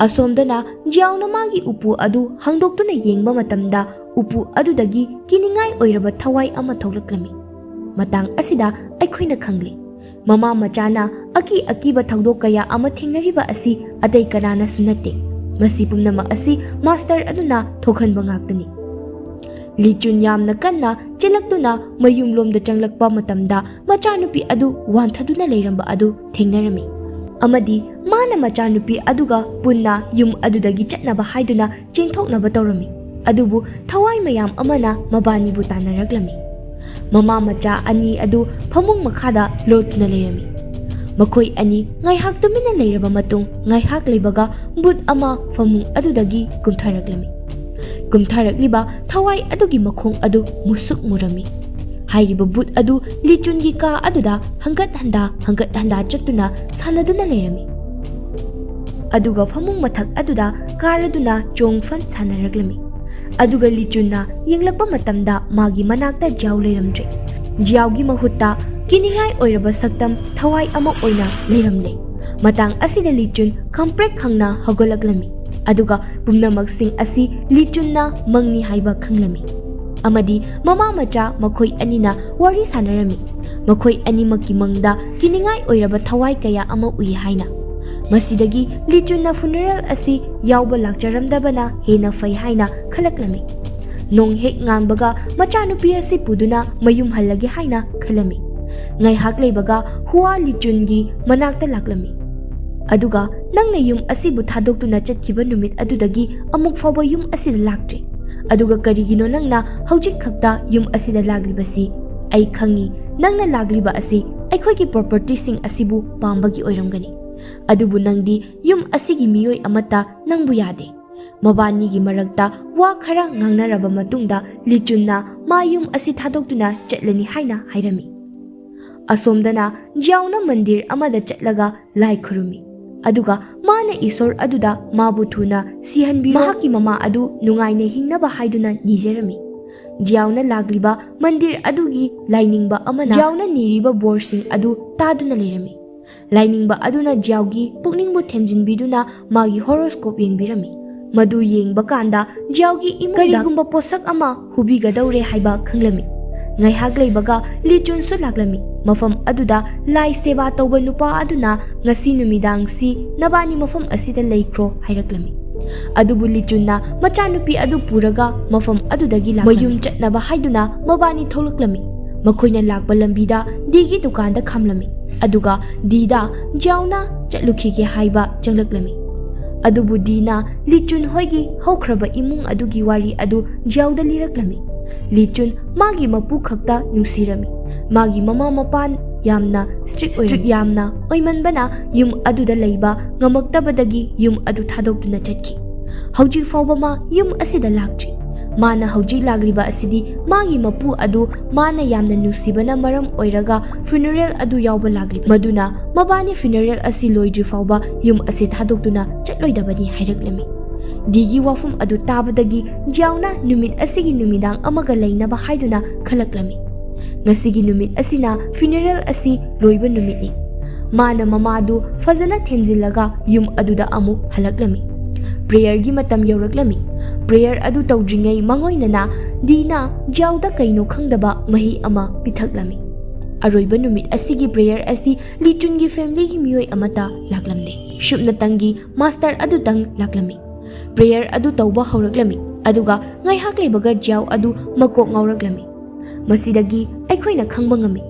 ꯑꯁꯣꯝꯗꯅ ꯖꯤꯌꯥꯎꯅ ꯃꯥꯒꯤ ꯎꯄꯨ ꯑꯗꯨ ꯍꯥꯡꯗꯣꯛꯇꯨꯅ ꯌꯦꯡꯕ ꯃꯇꯝꯗ ꯎꯄꯨ ꯑꯗꯨꯗꯒꯤ ꯀꯤꯅꯤꯡꯉꯥꯏ ꯑꯣꯏꯔꯕ ꯊꯋꯥꯏ ꯑꯃ ꯊꯣꯛꯂꯛꯂꯝꯃꯤ꯫ ꯃꯇꯥꯡ ꯑꯁꯤꯗ ꯑꯩꯈꯣꯏꯅ ꯈꯪꯂꯤ, ꯃꯃꯥ ꯃꯆꯥꯅ ꯑꯀꯤ ꯑꯀꯤꯕ ꯊꯧꯗꯣꯛ ꯀꯌꯥ ꯑꯃ ꯊꯦꯡꯅꯔꯤꯕ ꯑꯁꯤ ꯑꯇꯩ ꯀꯅꯥꯅꯁꯨ ꯅꯠꯇꯦ꯫ ꯃꯁꯤ ꯄꯨꯝꯅꯃꯛ ꯑꯁꯤ ꯃꯥꯁꯇꯔ ꯑꯗꯨꯅ ꯊꯣꯛꯍꯟꯕ ꯉꯥꯛꯇꯅꯤ꯫ ꯂꯤꯆꯨꯟ ꯌꯥꯝꯅ ꯀꯟꯅ ꯆꯦꯜꯂꯛꯇꯨꯅ ꯃꯌꯨꯝꯂꯣꯝꯗ ꯆꯪꯂꯛꯄ ꯃꯇꯝꯗ ꯃꯆꯥꯅꯨꯄꯤ ꯑꯗꯨ ꯋꯥꯟꯊꯗꯨꯅ ꯂꯩꯔꯝꯕ ꯑꯗꯨ ꯊꯦꯡꯅꯔꯝꯃꯤ ꯑꯃꯗꯤ ꯃꯥꯅ ꯃꯆꯥꯅꯨꯄꯤ ꯑꯗꯨꯒ ꯄꯨꯟꯅ ꯌꯨꯝ ꯑꯗꯨꯗꯒꯤ ꯆꯠꯅꯕ ꯍꯥꯏꯗꯨꯅ ꯆꯦꯟꯊꯣꯛꯅꯕ ꯇꯧꯔꯝꯃꯤ꯫ ꯑꯗꯨꯕꯨ ꯊꯋꯥꯏ ꯃꯌꯥꯝ ꯑꯃꯅ ꯃꯕꯥꯅꯤꯕꯨ ꯇꯥꯟꯅꯔꯛꯂꯝꯃꯤ꯫ ꯃꯃꯥ ꯃꯆꯥ ꯑꯅꯤ ꯑꯗꯨ ꯐꯃꯨꯡ ꯃꯈꯥꯗ ꯂꯣꯠꯇꯨꯅ ꯂꯩꯔꯝꯃꯤ꯫ ꯃꯈꯣꯏ ꯑꯅꯤ ꯉꯥꯏꯍꯥꯛ ꯇꯨꯃꯤꯟꯅ ꯂꯩꯔꯕ ꯃꯇꯨꯡ ꯉꯥꯏꯍꯥꯛ ꯂꯩꯕꯒ ꯕꯨꯠ ꯑꯃ ꯐꯃꯨꯡ ꯑꯗꯨꯗꯒꯤ ꯀꯨꯝꯊꯔꯛꯂꯝꯃꯤ꯫ ꯀꯨꯝꯊꯔꯛꯂꯤꯕ ꯊꯋꯥꯏ ꯑꯗꯨꯒꯤ ꯃꯈꯣꯡ ꯑꯗꯨ ꯃꯨꯁꯨꯛ ꯃꯨꯔꯝꯃꯤ꯫ ꯍꯥꯏꯔꯤꯕ ꯕꯨꯠ ꯑꯗꯨ ꯂꯤꯆꯨꯟꯒꯤ ꯀꯥ ꯑꯗꯨꯗ ꯍꯪꯒꯠ ꯍꯟꯗꯥ ꯍꯪꯒꯠ ꯍꯟꯗꯥ ꯆꯠꯇꯨꯅ ꯁꯥꯟꯅꯗꯨꯅ ꯂꯩꯔꯝꯃꯤ꯫ ꯑꯗꯨꯒ ꯐꯃꯨꯡ ꯃꯊꯛ ꯑꯗꯨꯗ ꯀꯥꯔꯗꯨꯅ ꯆꯣꯡ ꯐꯟ ꯁꯥꯟꯅꯔꯛꯂꯝꯃꯤ꯫ ꯑꯗꯨꯒ ꯂꯤꯆꯨꯟꯅ ꯌꯦꯡꯂꯛꯄ ꯃꯇꯝꯗ ꯃꯥꯒꯤ ꯃꯅꯥꯛꯇ ꯖꯤꯌꯥꯎ ꯂꯩꯔꯝꯗ꯭ꯔꯦ꯫ ꯖꯤꯌꯥꯎꯒꯤ ꯃꯍꯨꯠꯇ ꯀꯤꯅꯤꯡꯉꯥꯏ ꯑꯣꯏꯔꯕ ꯁꯛꯇꯝ ꯊꯋꯥꯏ ꯑꯃ ꯑꯣꯏꯅ ꯂꯩꯔꯝꯂꯦ꯫ ꯃꯇꯥꯡ ꯑꯁꯤꯗ ꯂꯤꯆꯨꯟ ꯈꯪꯄ꯭ꯔꯦꯛ ꯈꯪꯅ ꯍꯧꯒꯠꯂꯛꯂꯝꯃꯤ꯫ ꯑꯗꯨꯒ ꯄꯨꯝꯅꯃꯛꯁꯤꯡ ꯑꯁꯤ ꯂꯤꯆꯨꯟꯅ ꯃꯪꯅꯤ ꯍꯥꯏꯕ ꯈꯪꯂꯝꯃꯤ꯫ ꯑꯃꯗꯤ ꯃꯃꯥ ꯃꯆꯥ ꯃꯈꯣꯏ ꯑꯅꯤꯅ ꯋꯥꯔꯤ ꯁꯥꯟꯅꯔꯝꯃꯤ꯫ ꯃꯈꯣꯏ ꯑꯅꯤꯃꯛꯀꯤ ꯃꯪꯗ ꯀꯤꯅꯤꯡꯉꯥꯏ ꯑꯣꯏꯔꯕ ꯊꯋꯥꯏ ꯀꯌꯥ ꯑꯃ ꯎꯏ ꯍꯥꯏꯅ꯫ ꯃꯁꯤꯗꯒꯤ ꯂꯤꯆꯨꯟꯅ ꯐꯨꯅꯔꯦꯜ ꯑꯁꯤ ꯌꯥꯎꯕ ꯂꯥꯛꯆꯔꯝꯗꯕꯅ ꯍꯦꯟꯅ ꯐꯩ ꯍꯥꯏꯅ ꯈꯜꯂꯛꯂꯝꯃꯤ꯫ ꯅꯣꯡ ꯍꯦꯛ ꯉꯥꯟꯕꯒ ꯃꯆꯥꯅꯨꯄꯤ ꯑꯁꯤ ꯄꯨꯗꯨꯅ ꯃꯌꯨꯝ ꯍꯜꯂꯒꯦ ꯍꯥꯏꯅ ꯈꯜꯂꯝꯃꯤ꯫ ꯉꯥꯏꯍꯥꯛ ꯂꯩꯕꯒ ꯍꯨꯋꯥ ꯂꯤꯆꯨꯟꯒꯤ ꯃꯅꯥꯛꯇ ꯂꯥꯛꯂꯝꯃꯤ꯫ ꯑꯗꯨꯒ ꯅꯪꯅ ꯌꯨꯝ ꯑꯁꯤꯕꯨ ꯊꯥꯗꯣꯛꯇꯨꯅ ꯆꯠꯈꯤꯕ ꯅꯨꯃꯤꯠ ꯑꯗꯨꯗꯒꯤ ꯑꯃꯨꯛ ꯐꯥꯎꯕ ꯌꯨꯝ ꯑꯁꯤꯗ ꯂꯥꯛꯇ꯭ꯔꯤ꯫ ꯑꯗꯨꯒ ꯀꯔꯤꯒꯤꯅꯣ ꯅꯪꯅ ꯍꯧꯖꯤꯛ ꯈꯛꯇ ꯌꯨꯝ ꯑꯁꯤꯗ ꯂꯥꯛꯂꯤꯕꯁꯤ? ꯑꯩ ꯈꯪꯏ, ꯅꯪꯅ ꯂꯥꯛꯂꯤꯕ ꯑꯁꯤ ꯑꯩꯈꯣꯏꯒꯤ ꯄ꯭ꯔꯣꯄꯔꯇꯤꯁꯤꯡ ꯑꯁꯤꯕꯨ ꯄꯥꯝꯕꯒꯤ ꯑꯣꯏꯔꯝꯒꯅꯤ꯫ ꯑꯗꯨꯕꯨ ꯅꯪꯗꯤ ꯌꯨꯝ ꯑꯁꯤꯒꯤ ꯃꯤꯑꯣꯏ ꯑꯃꯠꯇ ꯅꯪꯕꯨ ꯌꯥꯗꯦ꯫ ꯃꯕꯥꯅꯤꯒꯤ ꯃꯔꯛꯇ ꯋꯥ ꯈꯔ ꯉꯥꯡꯅꯔꯕ ꯃꯇꯨꯡꯗ ꯂꯤꯆꯨꯟꯅ ꯃꯥ ꯌꯨꯝ ꯑꯁꯤ ꯊꯥꯗꯣꯛꯇꯨꯅ ꯆꯠꯂꯅꯤ ꯍꯥꯏꯅ ꯍꯥꯏꯔꯝꯃꯤ꯫ ꯑꯁꯣꯝꯗꯅ ꯖꯤꯌꯥꯎꯅ ꯃꯟꯗꯤꯔ ꯑꯃꯗ ꯆꯠꯂꯒ ꯂꯥꯏ ꯈꯨꯔꯨꯝꯃꯤ꯫ ꯑꯗꯨꯒ ꯃꯥꯅ ꯏꯁꯣꯔ ꯑꯗꯨꯗ ꯃꯥꯕꯨ ꯊꯨꯅ ꯁꯤꯍꯟꯕꯤꯔꯣ, ꯃꯍꯥꯛꯀꯤ ꯃꯃꯥ ꯑꯗꯨ ꯅꯨꯡꯉꯥꯏꯅ ꯍꯤꯡꯅꯕ ꯍꯥꯏꯗꯨꯅ ꯅꯤꯖꯔꯝꯃꯤ꯫ ꯖꯤꯌꯥꯎꯅ ꯂꯥꯛꯂꯤꯕ ꯃꯟꯗꯤꯔ ꯑꯗꯨꯒꯤ ꯂꯥꯏꯅꯤꯡꯕ ꯑꯃꯅ ꯖꯤꯌꯥꯎꯅ ꯅꯤꯔꯤꯕ ꯕꯣꯔꯁꯤꯡ ꯑꯗꯨ ꯇꯥꯗꯨꯅ ꯂꯩꯔꯝꯃꯤ꯫ ꯂꯥꯏꯅꯤꯡꯕ ꯑꯗꯨꯅ ꯖꯤꯌꯥꯎꯒꯤ ꯄꯨꯛꯅꯤꯡꯕꯨ ꯊꯦꯝꯖꯤꯟꯕꯤꯗꯨꯅ ꯃꯥꯒꯤ ꯍꯣꯔꯣꯁꯀꯣꯞ ꯌꯦꯡꯕꯤꯔꯝꯃꯤ꯫ ꯃꯗꯨ ꯌꯦꯡꯕ ꯀꯥꯟꯗ ꯖꯤꯌꯥꯎꯒꯤ ꯏꯃꯨꯡꯗ ꯀꯔꯤꯒꯨꯝꯕ ꯄꯣꯠꯁꯛ ꯑꯃ ꯍꯨꯕꯤꯒꯗꯧꯔꯦ ꯍꯥꯏꯕ ꯈꯪꯂꯝꯃꯤ꯫ ꯉꯥꯏꯍꯥꯛ ꯂꯩꯕꯒ ꯂꯤꯆꯨꯟꯁꯨ ꯂꯥꯛꯂꯝꯃꯤ꯫ ꯃꯐꯝ ꯑꯗꯨꯗ ꯂꯥꯏ ꯁꯦꯕꯥ ꯇꯧꯕ ꯅꯨꯄꯥ ꯑꯗꯨꯅ, "ꯉꯁꯤ ꯅꯨꯃꯤꯗꯥꯡꯁꯤ ꯅꯕꯥꯅꯤ ꯃꯐꯝ ꯑꯁꯤꯗ ꯂꯩꯈ꯭ꯔꯣ" ꯍꯥꯏꯔꯛꯂꯝꯃꯤ꯫ ꯑꯗꯨꯕꯨ ꯂꯤꯆꯨꯟꯅ ꯃꯆꯥꯅꯨꯄꯤ ꯑꯗꯨ ꯄꯨꯔꯒ ꯃꯐꯝ ꯑꯗꯨꯗꯒꯤ ꯂꯥꯛꯂꯝꯃꯤ꯫ ꯃꯌꯨꯝ ꯆꯠꯅꯕ ꯍꯥꯏꯗꯨꯅ ꯃꯕꯥꯅꯤ ꯊꯣꯛꯂꯛꯂꯝꯃꯤ꯫ ꯃꯈꯣꯏꯅ ꯂꯥꯛꯄ ꯂꯝꯕꯤꯗ ꯗꯤꯒꯤ ꯗꯨꯀꯥꯟꯗ ꯈꯥꯝꯂꯝꯃꯤ꯫ ꯑꯗꯨꯒ ꯗꯤꯗ ꯖꯤꯌꯥꯎꯅ ꯆꯠꯂꯨꯈꯤꯒꯦ ꯍꯥꯏꯕ ꯆꯪꯂꯛꯂꯝꯃꯤ꯫ ꯑꯗꯨꯕꯨ ꯗꯤꯅ ꯂꯤꯆꯨꯟ ꯍꯣꯏꯒꯤ ꯍꯧꯈ꯭ꯔꯕ ꯏꯃꯨꯡ ꯑꯗꯨꯒꯤ ꯋꯥꯔꯤ ꯑꯗꯨ ꯖꯤꯌꯥꯎꯗ ꯂꯤꯔꯛꯂꯝꯃꯤ꯫ ꯂꯤꯆꯨꯟ ꯃꯥꯒꯤ ꯃꯄꯨ ꯈꯛꯇ ꯅꯨꯡꯁꯤꯔꯝꯃꯤ꯫ ꯃꯥꯒꯤ ꯃꯃꯥ ꯃꯄꯥ ꯌꯥꯝꯅ strict ꯑꯣꯏꯔꯝꯃꯤ꯫ Strict ꯌꯥꯝꯅ ꯑꯣꯏꯃꯟꯕꯅ ꯌꯨꯝ ꯑꯗꯨꯗ ꯂꯩꯕ ꯉꯝꯃꯛꯇꯕꯗꯒꯤ ꯌꯨꯝ ꯑꯗꯨ ꯊꯥꯗꯣꯛꯇꯨꯅ ꯆꯠꯈꯤ꯫ ꯍꯧꯖꯤꯛ ꯐꯥꯎꯕ ꯃꯥ ꯌꯨꯝ ꯑꯁꯤꯗ ꯂꯥꯛꯇ꯭ꯔꯤ꯫ ꯃꯥꯅ ꯍꯧꯖꯤꯛ ꯂꯥꯛꯂꯤꯕ ꯑꯁꯤꯗꯤ ꯃꯥꯒꯤ ꯃꯄꯨ ꯑꯗꯨ ꯃꯥꯅ ꯌꯥꯝꯅ ꯅꯨꯡꯁꯤꯕꯅ ꯃꯔꯝ ꯑꯣꯏꯔꯒ funeral ꯑꯗꯨ ꯌꯥꯎꯕ ꯂꯥꯛꯂꯤꯕ, ꯃꯗꯨꯅ ꯃꯕꯥꯅꯤ funeral ꯑꯁꯤ ꯂꯣꯏꯗ꯭ꯔꯤ ꯐꯥꯎꯕ ꯌꯨꯝ ꯑꯁꯤ ꯊꯥꯗꯣꯛꯇꯨꯅ ꯆꯠꯂꯣꯏꯗꯕꯅꯤ ꯍꯥꯏꯔꯛꯂꯝꯃꯤ꯫ ꯗꯤꯒꯤ ꯋꯥꯐꯝ ꯑꯗꯨ ꯇꯥꯕꯗꯒꯤ ꯖꯤꯌꯥꯎꯅ ꯅꯨꯃꯤꯠ ꯑꯁꯤꯒꯤ ꯅꯨꯃꯤꯗꯥꯡ ꯑꯃꯒ ꯂꯩꯅꯕ ꯍꯥꯏꯗꯨꯅ ꯈꯜꯂꯛꯂꯝꯃꯤ꯫ ꯉꯁꯤꯒꯤ ꯅꯨꯃꯤꯠ ꯑꯁꯤꯅ funeral ꯑꯁꯤ ꯂꯣꯏꯕ ꯅꯨꯃꯤꯠꯅꯤ꯫ ꯃꯥꯅ ꯃꯃꯥꯗꯨ ꯐꯖꯅ ꯊꯦꯝꯖꯤꯜꯂꯒ ꯌꯨꯝ ꯑꯗꯨꯗ ꯑꯃꯨꯛ ꯍꯜꯂꯛꯂꯝꯃꯤ꯫ Prayerꯒꯤ ꯃꯇꯝ ꯌꯧꯔꯛꯂꯝꯃꯤ꯫ Prayer ꯑꯗꯨ ꯇꯧꯗ꯭ꯔꯤꯉꯩ ꯃꯥꯡꯑꯣꯏꯅꯅ ꯗꯤꯅ ꯖꯤꯌꯥꯎꯗ ꯀꯩꯅꯣ ꯈꯪꯗꯕ ꯃꯍꯤ ꯑꯃ ꯄꯤꯊꯛꯂꯝꯃꯤ꯫ ꯑꯔꯣꯏꯕ ꯅꯨꯃꯤꯠ ꯑꯁꯤꯒꯤ prayer ꯑꯁꯤ ꯂꯤꯆꯨꯟꯒꯤ familyꯒꯤ ꯃꯤꯑꯣꯏ ꯑꯃꯠꯇ ꯂꯥꯛꯂꯝꯗꯦ꯫ ꯁꯨꯞꯅꯇꯪꯒꯤ master ꯑꯗꯨꯇꯪ ꯂꯥꯛꯂꯝꯃꯤ꯫ Prayer ꯑꯗꯨ ꯇꯧꯕ ꯍꯧꯔꯛꯂꯝꯃꯤ, ꯑꯗꯨꯒ ꯉꯥꯏꯍꯥꯛ ꯂꯩꯕꯒ ꯖꯤꯌꯥꯎ ꯑꯗꯨ ꯃꯀꯣꯛ ꯉꯥꯎꯔꯛꯂꯝꯃꯤ꯫ ꯃꯁꯤꯗꯒꯤ ꯑꯩꯈꯣꯏꯅ ꯈꯪꯕ ꯉꯝꯃꯤ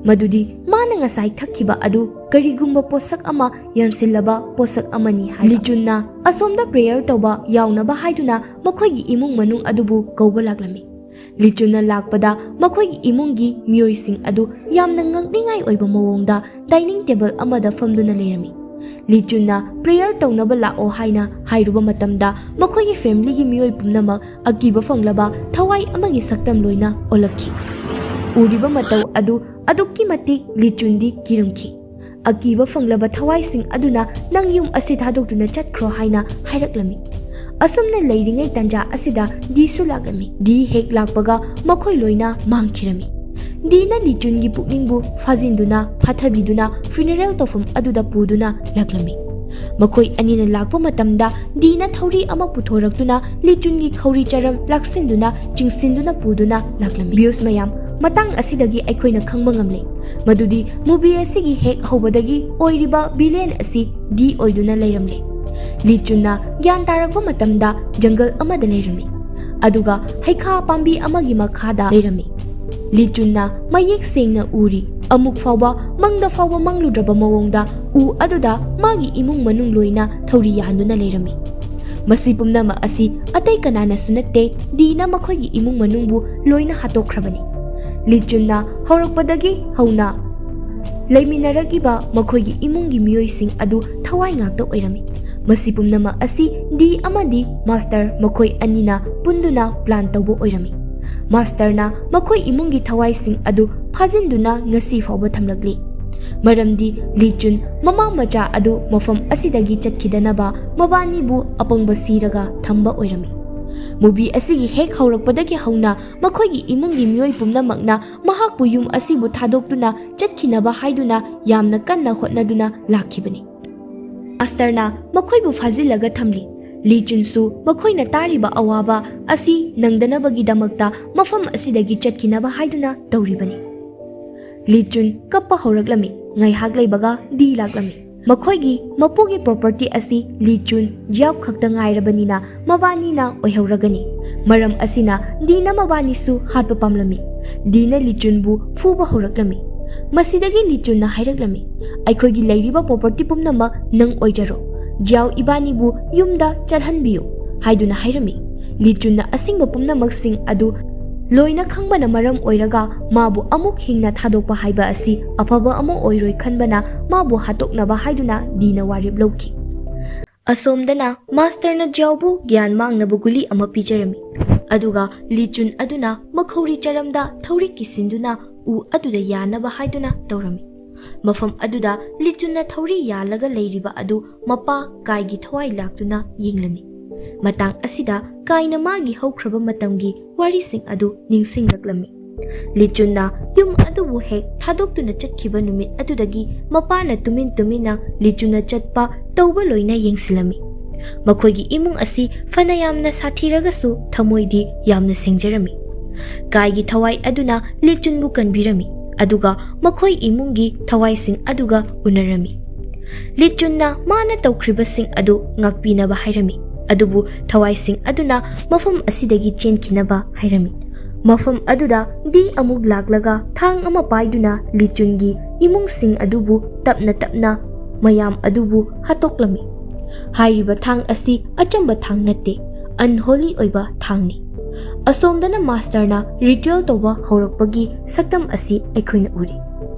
ꯃꯗꯨꯗꯤ ꯃꯥꯅ ꯉꯁꯥꯏ ꯊꯛꯈꯤꯕ ꯑꯗꯨ ꯀꯔꯤꯒꯨꯝꯕ ꯄꯣꯠꯁꯛ ꯑꯃ ꯌꯥꯟꯁꯤꯜꯂꯕ ꯄꯣꯠꯁꯛ ꯑꯃꯅꯤ ꯍꯥꯏꯕ꯫ ꯂꯤꯆꯨꯟꯅ ꯑꯁꯣꯝꯗ prayer ꯇꯧꯕ ꯌꯥꯎꯅꯕ ꯍꯥꯏꯗꯨꯅ ꯃꯈꯣꯏꯒꯤ ꯏꯃꯨꯡ ꯃꯅꯨꯡ ꯑꯗꯨꯕꯨ ꯀꯧꯕ ꯂꯥꯛꯂꯝꯃꯤ꯫ ꯂꯤꯆꯨꯟꯅ ꯂꯥꯛꯄꯗ ꯃꯈꯣꯏꯒꯤ ꯏꯃꯨꯡꯒꯤ ꯃꯤꯑꯣꯏꯁꯤꯡ ꯑꯗꯨ ꯌꯥꯝꯅ ꯉꯛꯅꯤꯡꯉꯥꯏ ꯑꯣꯏꯕ ꯃꯑꯣꯡꯗ dining table ꯑꯃꯗ ꯐꯝꯗꯨꯅ ꯂꯩꯔꯝꯃꯤ꯫ ꯂꯤꯆꯨꯟꯅ prayer ꯇꯧꯅꯕ ꯂꯥꯛꯑꯣ ꯍꯥꯏꯅ ꯍꯥꯏꯔꯨꯕ ꯃꯇꯝꯗ ꯃꯈꯣꯏꯒꯤ familyꯒꯤ ꯃꯤꯑꯣꯏ ꯄꯨꯝꯅꯃꯛ ꯑꯀꯤꯕ ꯐꯪꯂꯕ ꯊꯋꯥꯏ ꯑꯃꯒꯤ ꯁꯛꯇꯝ ꯂꯣꯏꯅ ꯑꯣꯜꯂꯛꯈꯤ꯫ ꯎꯔꯤꯕ ꯃꯇꯧ ꯑꯗꯨ ꯑꯗꯨꯛꯀꯤ ꯃꯇꯤꯛ ꯂꯤꯆꯨꯟꯗꯤ ꯀꯤꯔꯝꯈꯤ꯫ ꯑꯀꯤꯕ ꯐꯪꯂꯕ ꯊꯋꯥꯏꯁꯤꯡ ꯑꯗꯨꯅ ꯅꯪ ꯌꯨꯝ ꯑꯁꯤ ꯊꯥꯗꯣꯛꯇꯨꯅ ꯆꯠꯈ꯭ꯔꯣ ꯍꯥꯏꯅ ꯍꯥꯏꯔꯛꯂꯝꯃꯤ꯫ ꯑꯁꯨꯝꯅ ꯂꯩꯔꯤꯉꯩ ꯇꯥꯟꯖꯥ ꯑꯁꯤꯗ ꯗꯤꯁꯨ ꯂꯥꯛꯂꯝꯃꯤ꯫ ꯗꯤ ꯍꯦꯛ ꯂꯥꯛꯄꯒ ꯃꯈꯣꯏ ꯂꯣꯏꯅ ꯃꯥꯡꯈꯤꯔꯝꯃꯤ꯫ ꯗꯤꯅ ꯂꯤꯆꯨꯟꯒꯤ ꯄꯨꯛꯅꯤꯡꯕꯨ ꯐꯥꯖꯤꯟꯗꯨꯅ ꯐꯥꯊꯕꯤꯗꯨꯅ funeral ꯇꯧꯐꯝ ꯑꯗꯨꯗ ꯄꯨꯗꯨꯅ ꯂꯥꯛꯂꯝꯃꯤ꯫ ꯃꯈꯣꯏ ꯑꯅꯤꯅ ꯂꯥꯛꯄ ꯃꯇꯝꯗ ꯗꯤꯅ ꯊꯧꯔꯤ ꯑꯃ ꯄꯨꯊꯣꯔꯛꯇꯨꯅ ꯂꯤꯆꯨꯟꯒꯤ ꯈꯧꯔꯤ ꯆꯔꯝ ꯂꯥꯛꯁꯤꯟꯗꯨꯅ ꯆꯤꯡꯁꯤꯟꯗꯨꯅ ꯄꯨꯗꯨꯅ ꯂꯥꯛꯂꯝꯃꯤ꯫ Viewers ꯃꯌꯥꯝ, ꯃꯇꯥꯡ ꯑꯁꯤꯗꯒꯤ ꯑꯩꯈꯣꯏꯅ ꯈꯪꯕ ꯉꯝꯂꯦ ꯃꯗꯨꯗꯤ movie ꯑꯁꯤꯒꯤ ꯍꯦꯛ ꯍꯧꯕꯗꯒꯤ ꯑꯣꯏꯔꯤꯕ villain ꯑꯁꯤ ꯗꯤ ꯑꯣꯏꯗꯨꯅ ꯂꯩꯔꯝꯂꯦ꯫ ꯂꯤꯆꯨꯟꯅ ꯒ꯭ꯌꯥꯟ ꯇꯥꯔꯛꯄ ꯃꯇꯝꯗ jungle ꯑꯃꯗ ꯂꯩꯔꯝꯃꯤ, ꯑꯗꯨꯒ ꯍꯩꯈꯥ ꯄꯥꯝꯕꯤ ꯑꯃꯒꯤ ꯃꯈꯥꯗ ꯂꯩꯔꯝꯃꯤ꯫ ꯂꯤꯆꯨꯟꯅ ꯃꯌꯦꯛ ꯁꯦꯡꯅ ꯎꯔꯤ, ꯑꯃꯨꯛ ꯐꯥꯎꯕ ꯃꯪꯗ ꯐꯥꯎꯕ ꯃꯪꯂꯨꯗ꯭ꯔꯕ ꯃꯑꯣꯡꯗ ꯎ ꯑꯗꯨꯗ ꯃꯥꯒꯤ ꯏꯃꯨꯡ ꯃꯅꯨꯡ ꯂꯣꯏꯅ ꯊꯧꯔꯤ ꯌꯥꯟꯗꯨꯅ ꯂꯩꯔꯝꯃꯤ꯫ ꯃꯁꯤ ꯄꯨꯝꯅꯃꯛ ꯑꯁꯤ ꯑꯇꯩ ꯀꯅꯥꯅꯁꯨ ꯅꯠꯇꯦ, ꯗꯤꯅ ꯃꯈꯣꯏꯒꯤ ꯏꯃꯨꯡ ꯃꯅꯨꯡꯕꯨ ꯂꯣꯏꯅ ꯍꯥꯠꯇꯣꯛꯈ꯭ꯔꯕꯅꯤ꯫ ꯂꯤꯆꯨꯟꯅ ꯍꯧꯔꯛꯄꯗꯒꯤ ꯍꯧꯅ ꯂꯩꯃꯤꯟꯅꯔꯛꯂꯤꯕ ꯃꯈꯣꯏꯒꯤ ꯏꯃꯨꯡꯒꯤ ꯃꯤꯑꯣꯏꯁꯤꯡ ꯑꯗꯨ ꯊꯋꯥꯏ ꯉꯥꯛꯇ ꯑꯣꯏꯔꯝꯃꯤ꯫ ꯃꯁꯤ ꯄꯨꯝꯅꯃꯛ ꯑꯁꯤ ꯗꯤ ꯑꯃꯗꯤ ꯃꯥꯁꯇꯔ ꯃꯈꯣꯏ ꯑꯅꯤꯅ ꯄꯨꯟꯗꯨꯅ plan ꯇꯧꯕ ꯑꯣꯏꯔꯝꯃꯤ꯫ ꯃꯥꯁꯇꯔꯅ ꯃꯈꯣꯏ ꯏꯃꯨꯡꯒꯤ ꯊꯋꯥꯏꯁꯤꯡ ꯑꯗꯨ ꯐꯥꯖꯤꯟꯗꯨꯅ ꯉꯁꯤ ꯐꯥꯎꯕ ꯊꯝꯂꯛꯂꯤ꯫ ꯃꯔꯝꯗꯤ ꯂꯤꯆꯨꯟ ꯃꯃꯥ ꯃꯆꯥ ꯑꯗꯨ ꯃꯐꯝ ꯑꯁꯤꯗꯒꯤ ꯆꯠꯈꯤꯗꯅꯕ ꯃꯕꯥꯅꯤꯕꯨ ꯑꯄꯪꯕ ꯁꯤꯔꯒ ꯊꯝꯕ ꯑꯣꯏꯔꯝꯃꯤ꯫ Movie ꯑꯁꯤꯒꯤ ꯍꯦꯛ ꯍꯧꯔꯛꯄꯗꯒꯤ ꯍꯧꯅ ꯃꯈꯣꯏꯒꯤ ꯏꯃꯨꯡꯒꯤ ꯃꯤꯑꯣꯏ ꯄꯨꯝꯅꯃꯛꯅ ꯃꯍꯥꯛꯄꯨ ꯌꯨꯝ ꯑꯁꯤꯕꯨ ꯊꯥꯗꯣꯛꯇꯨꯅ ꯆꯠꯈꯤꯅꯕ ꯍꯥꯏꯗꯨꯅ ꯌꯥꯝꯅ ꯀꯟꯅ ꯍꯣꯠꯅꯗꯨꯅ ꯂꯥꯛꯈꯤꯕꯅꯤ꯫ ꯃꯥꯁꯇꯔꯅ ꯃꯈꯣꯏꯕꯨ ꯐꯥꯖꯤꯜꯂꯒ ꯊꯝꯂꯤ꯫ ꯂꯤꯆꯨꯟꯁꯨ ꯃꯈꯣꯏꯅ ꯇꯥꯔꯤꯕ ꯑꯋꯥꯕ ꯑꯁꯤ ꯅꯪꯗꯅꯕꯒꯤꯗꯃꯛꯇ ꯃꯐꯝ ꯑꯁꯤꯗꯒꯤ ꯆꯠꯈꯤꯅꯕ ꯍꯥꯏꯗꯨꯅ ꯇꯧꯔꯤꯕꯅꯤ꯫ ꯂꯤꯆꯨꯟ ꯀꯞꯄ ꯍꯧꯔꯛꯂꯝꯃꯤ꯫ ꯉꯥꯏꯍꯥꯛ ꯂꯩꯕꯒ ꯗꯤ ꯂꯥꯛꯂꯝꯃꯤ꯫ ꯃꯈꯣꯏꯒꯤ ꯃꯄꯨꯒꯤ property ꯑꯁꯤ ꯂꯤꯆꯨꯟ ꯖꯤꯌꯥꯎ ꯈꯛꯇ ꯉꯥꯏꯔꯕꯅꯤꯅ ꯃꯕꯥꯅꯤꯅ ꯑꯣꯏꯍꯧꯔꯒꯅꯤ꯫ ꯃꯔꯝ ꯑꯁꯤꯅ ꯗꯤꯅ ꯃꯕꯥꯅꯤꯁꯨ ꯍꯥꯠꯄ ꯄꯥꯝꯂꯝꯃꯤ꯫ ꯗꯤꯅ ꯂꯤꯆꯨꯟꯕꯨ ꯐꯨꯕ ꯍꯧꯔꯛꯂꯝꯃꯤ꯫ ꯃꯁꯤꯗꯒꯤ ꯂꯤꯆꯨꯟꯅ ꯍꯥꯏꯔꯛꯂꯝꯃꯤ, "ꯑꯩꯈꯣꯏꯒꯤ ꯂꯩꯔꯤꯕ property ꯄꯨꯝꯅꯃꯛ ꯅꯪ ꯑꯣꯏꯖꯔꯣ꯫ ꯖꯤꯌꯥꯎ ꯏꯕꯥꯅꯤꯕꯨ ꯌꯨꯝꯗ ꯆꯠꯍꯟꯕꯤꯌꯨ" ꯍꯥꯏꯗꯨꯅ ꯍꯥꯏꯔꯝꯃꯤ꯫ ꯂꯤꯆꯨꯟꯅ ꯑꯁꯤꯡꯕ ꯄꯨꯝꯅꯃꯛꯁꯤꯡ ꯑꯗꯨ ꯂꯣꯏꯅ ꯈꯪꯕꯅ ꯃꯔꯝ ꯑꯣꯏꯔꯒ ꯃꯥꯕꯨ ꯑꯃꯨꯛ ꯍꯤꯡꯅ ꯊꯥꯗꯣꯛꯄ ꯍꯥꯏꯕ ꯑꯁꯤ ꯑꯐꯕ ꯑꯃ ꯑꯣꯏꯔꯣꯏ ꯈꯟꯕꯅ ꯃꯥꯕꯨ ꯍꯥꯠꯇꯣꯛꯅꯕ ꯍꯥꯏꯗꯨꯅ ꯗꯤꯅ ꯋꯥꯔꯦꯞ ꯂꯧꯈꯤ꯫ ꯑꯁꯣꯝꯗꯅ ꯃꯥꯁꯇꯔꯅ ꯖꯤꯌꯥꯎꯕꯨ ꯒ꯭ꯌꯥꯟ ꯃꯥꯡꯅꯕ ꯒꯨꯂꯤ ꯑꯃ ꯄꯤꯖꯔꯝꯃꯤ, ꯑꯗꯨꯒ ꯂꯤꯆꯨꯟ ꯑꯗꯨꯅ ꯃꯈꯧꯔꯤ ꯆꯔꯝꯗ ꯊꯧꯔꯤ ꯀꯤꯁꯤꯟꯗꯨꯅ ꯎ ꯑꯗꯨꯗ ꯌꯥꯅꯕ ꯍꯥꯏꯗꯨꯅ ꯇꯧꯔꯝꯃꯤ꯫ ꯃꯐꯝ ꯑꯗꯨꯗ ꯂꯤꯆꯨꯟꯅ ꯊꯧꯔꯤ ꯌꯥꯜꯂꯒ ꯂꯩꯔꯤꯕ ꯑꯗꯨ ꯃꯄꯥ ꯀꯥꯏꯒꯤ ꯊꯋꯥꯏ ꯂꯥꯛꯇꯨꯅ ꯌꯦꯡꯂꯝꯃꯤ꯫ ꯃꯇꯥꯡ ꯑꯁꯤꯗ ꯀꯥꯏꯅ ꯃꯥꯒꯤ ꯍꯧꯈ꯭ꯔꯕ ꯃꯇꯝꯒꯤ ꯋꯥꯔꯤꯁꯤꯡ ꯑꯗꯨ ꯅꯤꯡꯁꯤꯡꯂꯛꯂꯝꯃꯤ꯫ ꯂꯤꯆꯨꯟꯅ ꯌꯨꯝ ꯑꯗꯨꯕꯨ ꯍꯦꯛ ꯊꯥꯗꯣꯛꯇꯨꯅ ꯆꯠꯈꯤꯕ ꯅꯨꯃꯤꯠ ꯑꯗꯨꯗꯒꯤ ꯃꯄꯥꯅ ꯇꯨꯃꯤꯟ ꯇꯨꯃꯤꯟꯅ ꯂꯤꯆꯨꯟꯅ ꯆꯠꯄ ꯇꯧꯕ ꯂꯣꯏꯅ ꯌꯦꯡꯁꯤꯜꯂꯝꯃꯤ꯫ ꯃꯈꯣꯏꯒꯤ ꯏꯃꯨꯡ ꯑꯁꯤ ꯐꯅ ꯌꯥꯝꯅ ꯁꯥꯊꯤꯔꯒꯁꯨ ꯊꯃꯣꯏꯗꯤ ꯌꯥꯝꯅ ꯁꯦꯡꯖꯔꯝꯃꯤ꯫ ꯀꯥꯏꯒꯤ ꯊꯋꯥꯏ ꯑꯗꯨꯅ ꯂꯤꯆꯨꯟꯕꯨ ꯀꯟꯕꯤꯔꯝꯃꯤ, ꯑꯗꯨꯒ ꯃꯈꯣꯏ ꯏꯃꯨꯡꯒꯤ ꯊꯋꯥꯏꯁꯤꯡ ꯑꯗꯨꯒ ꯎꯅꯔꯝꯃꯤ꯫ ꯂꯤꯆꯨꯟꯅ ꯃꯥꯅ ꯇꯧꯈ꯭ꯔꯤꯕꯁꯤꯡ ꯑꯗꯨ ꯉꯥꯛꯄꯤꯅꯕ ꯍꯥꯏꯔꯝꯃꯤ, ꯑꯗꯨꯕꯨ ꯊꯋꯥꯏꯁꯤꯡ ꯑꯗꯨꯅ ꯃꯐꯝ ꯑꯁꯤꯗꯒꯤ ꯆꯦꯟꯈꯤꯅꯕ ꯍꯥꯏꯔꯝꯃꯤ꯫ ꯃꯐꯝ ꯑꯗꯨꯗ ꯗꯤ ꯑꯃꯨꯛ ꯂꯥꯛꯂꯒ ꯊꯥꯡ ꯑꯃ ꯄꯥꯏꯗꯨꯅ ꯂꯤꯆꯨꯟꯒꯤ ꯏꯃꯨꯡꯁꯤꯡ ꯑꯗꯨꯕꯨ ꯇꯞꯅ ꯇꯞꯅ ꯃꯌꯥꯝ ꯑꯗꯨꯕꯨ ꯍꯥꯠꯇꯣꯛꯂꯝꯃꯤ꯫ ꯍꯥꯏꯔꯤꯕ ꯊꯥꯡ ꯑꯁꯤ ꯑꯆꯝꯕ ꯊꯥꯡ ꯅꯠꯇꯦ, ꯑꯟꯍꯣꯂꯤ ꯑꯣꯏꯕ ꯊꯥꯡꯅꯤ꯫ ꯑꯁꯣꯝꯗꯅ ꯃꯥꯁꯇꯔꯅ ꯔꯤꯆꯨꯑꯦꯜ ꯇꯧꯕ ꯍꯧꯔꯛꯄꯒꯤ ꯁꯛꯇꯝ ꯑꯁꯤ ꯑꯩꯈꯣꯏꯅ ꯎꯔꯤ꯫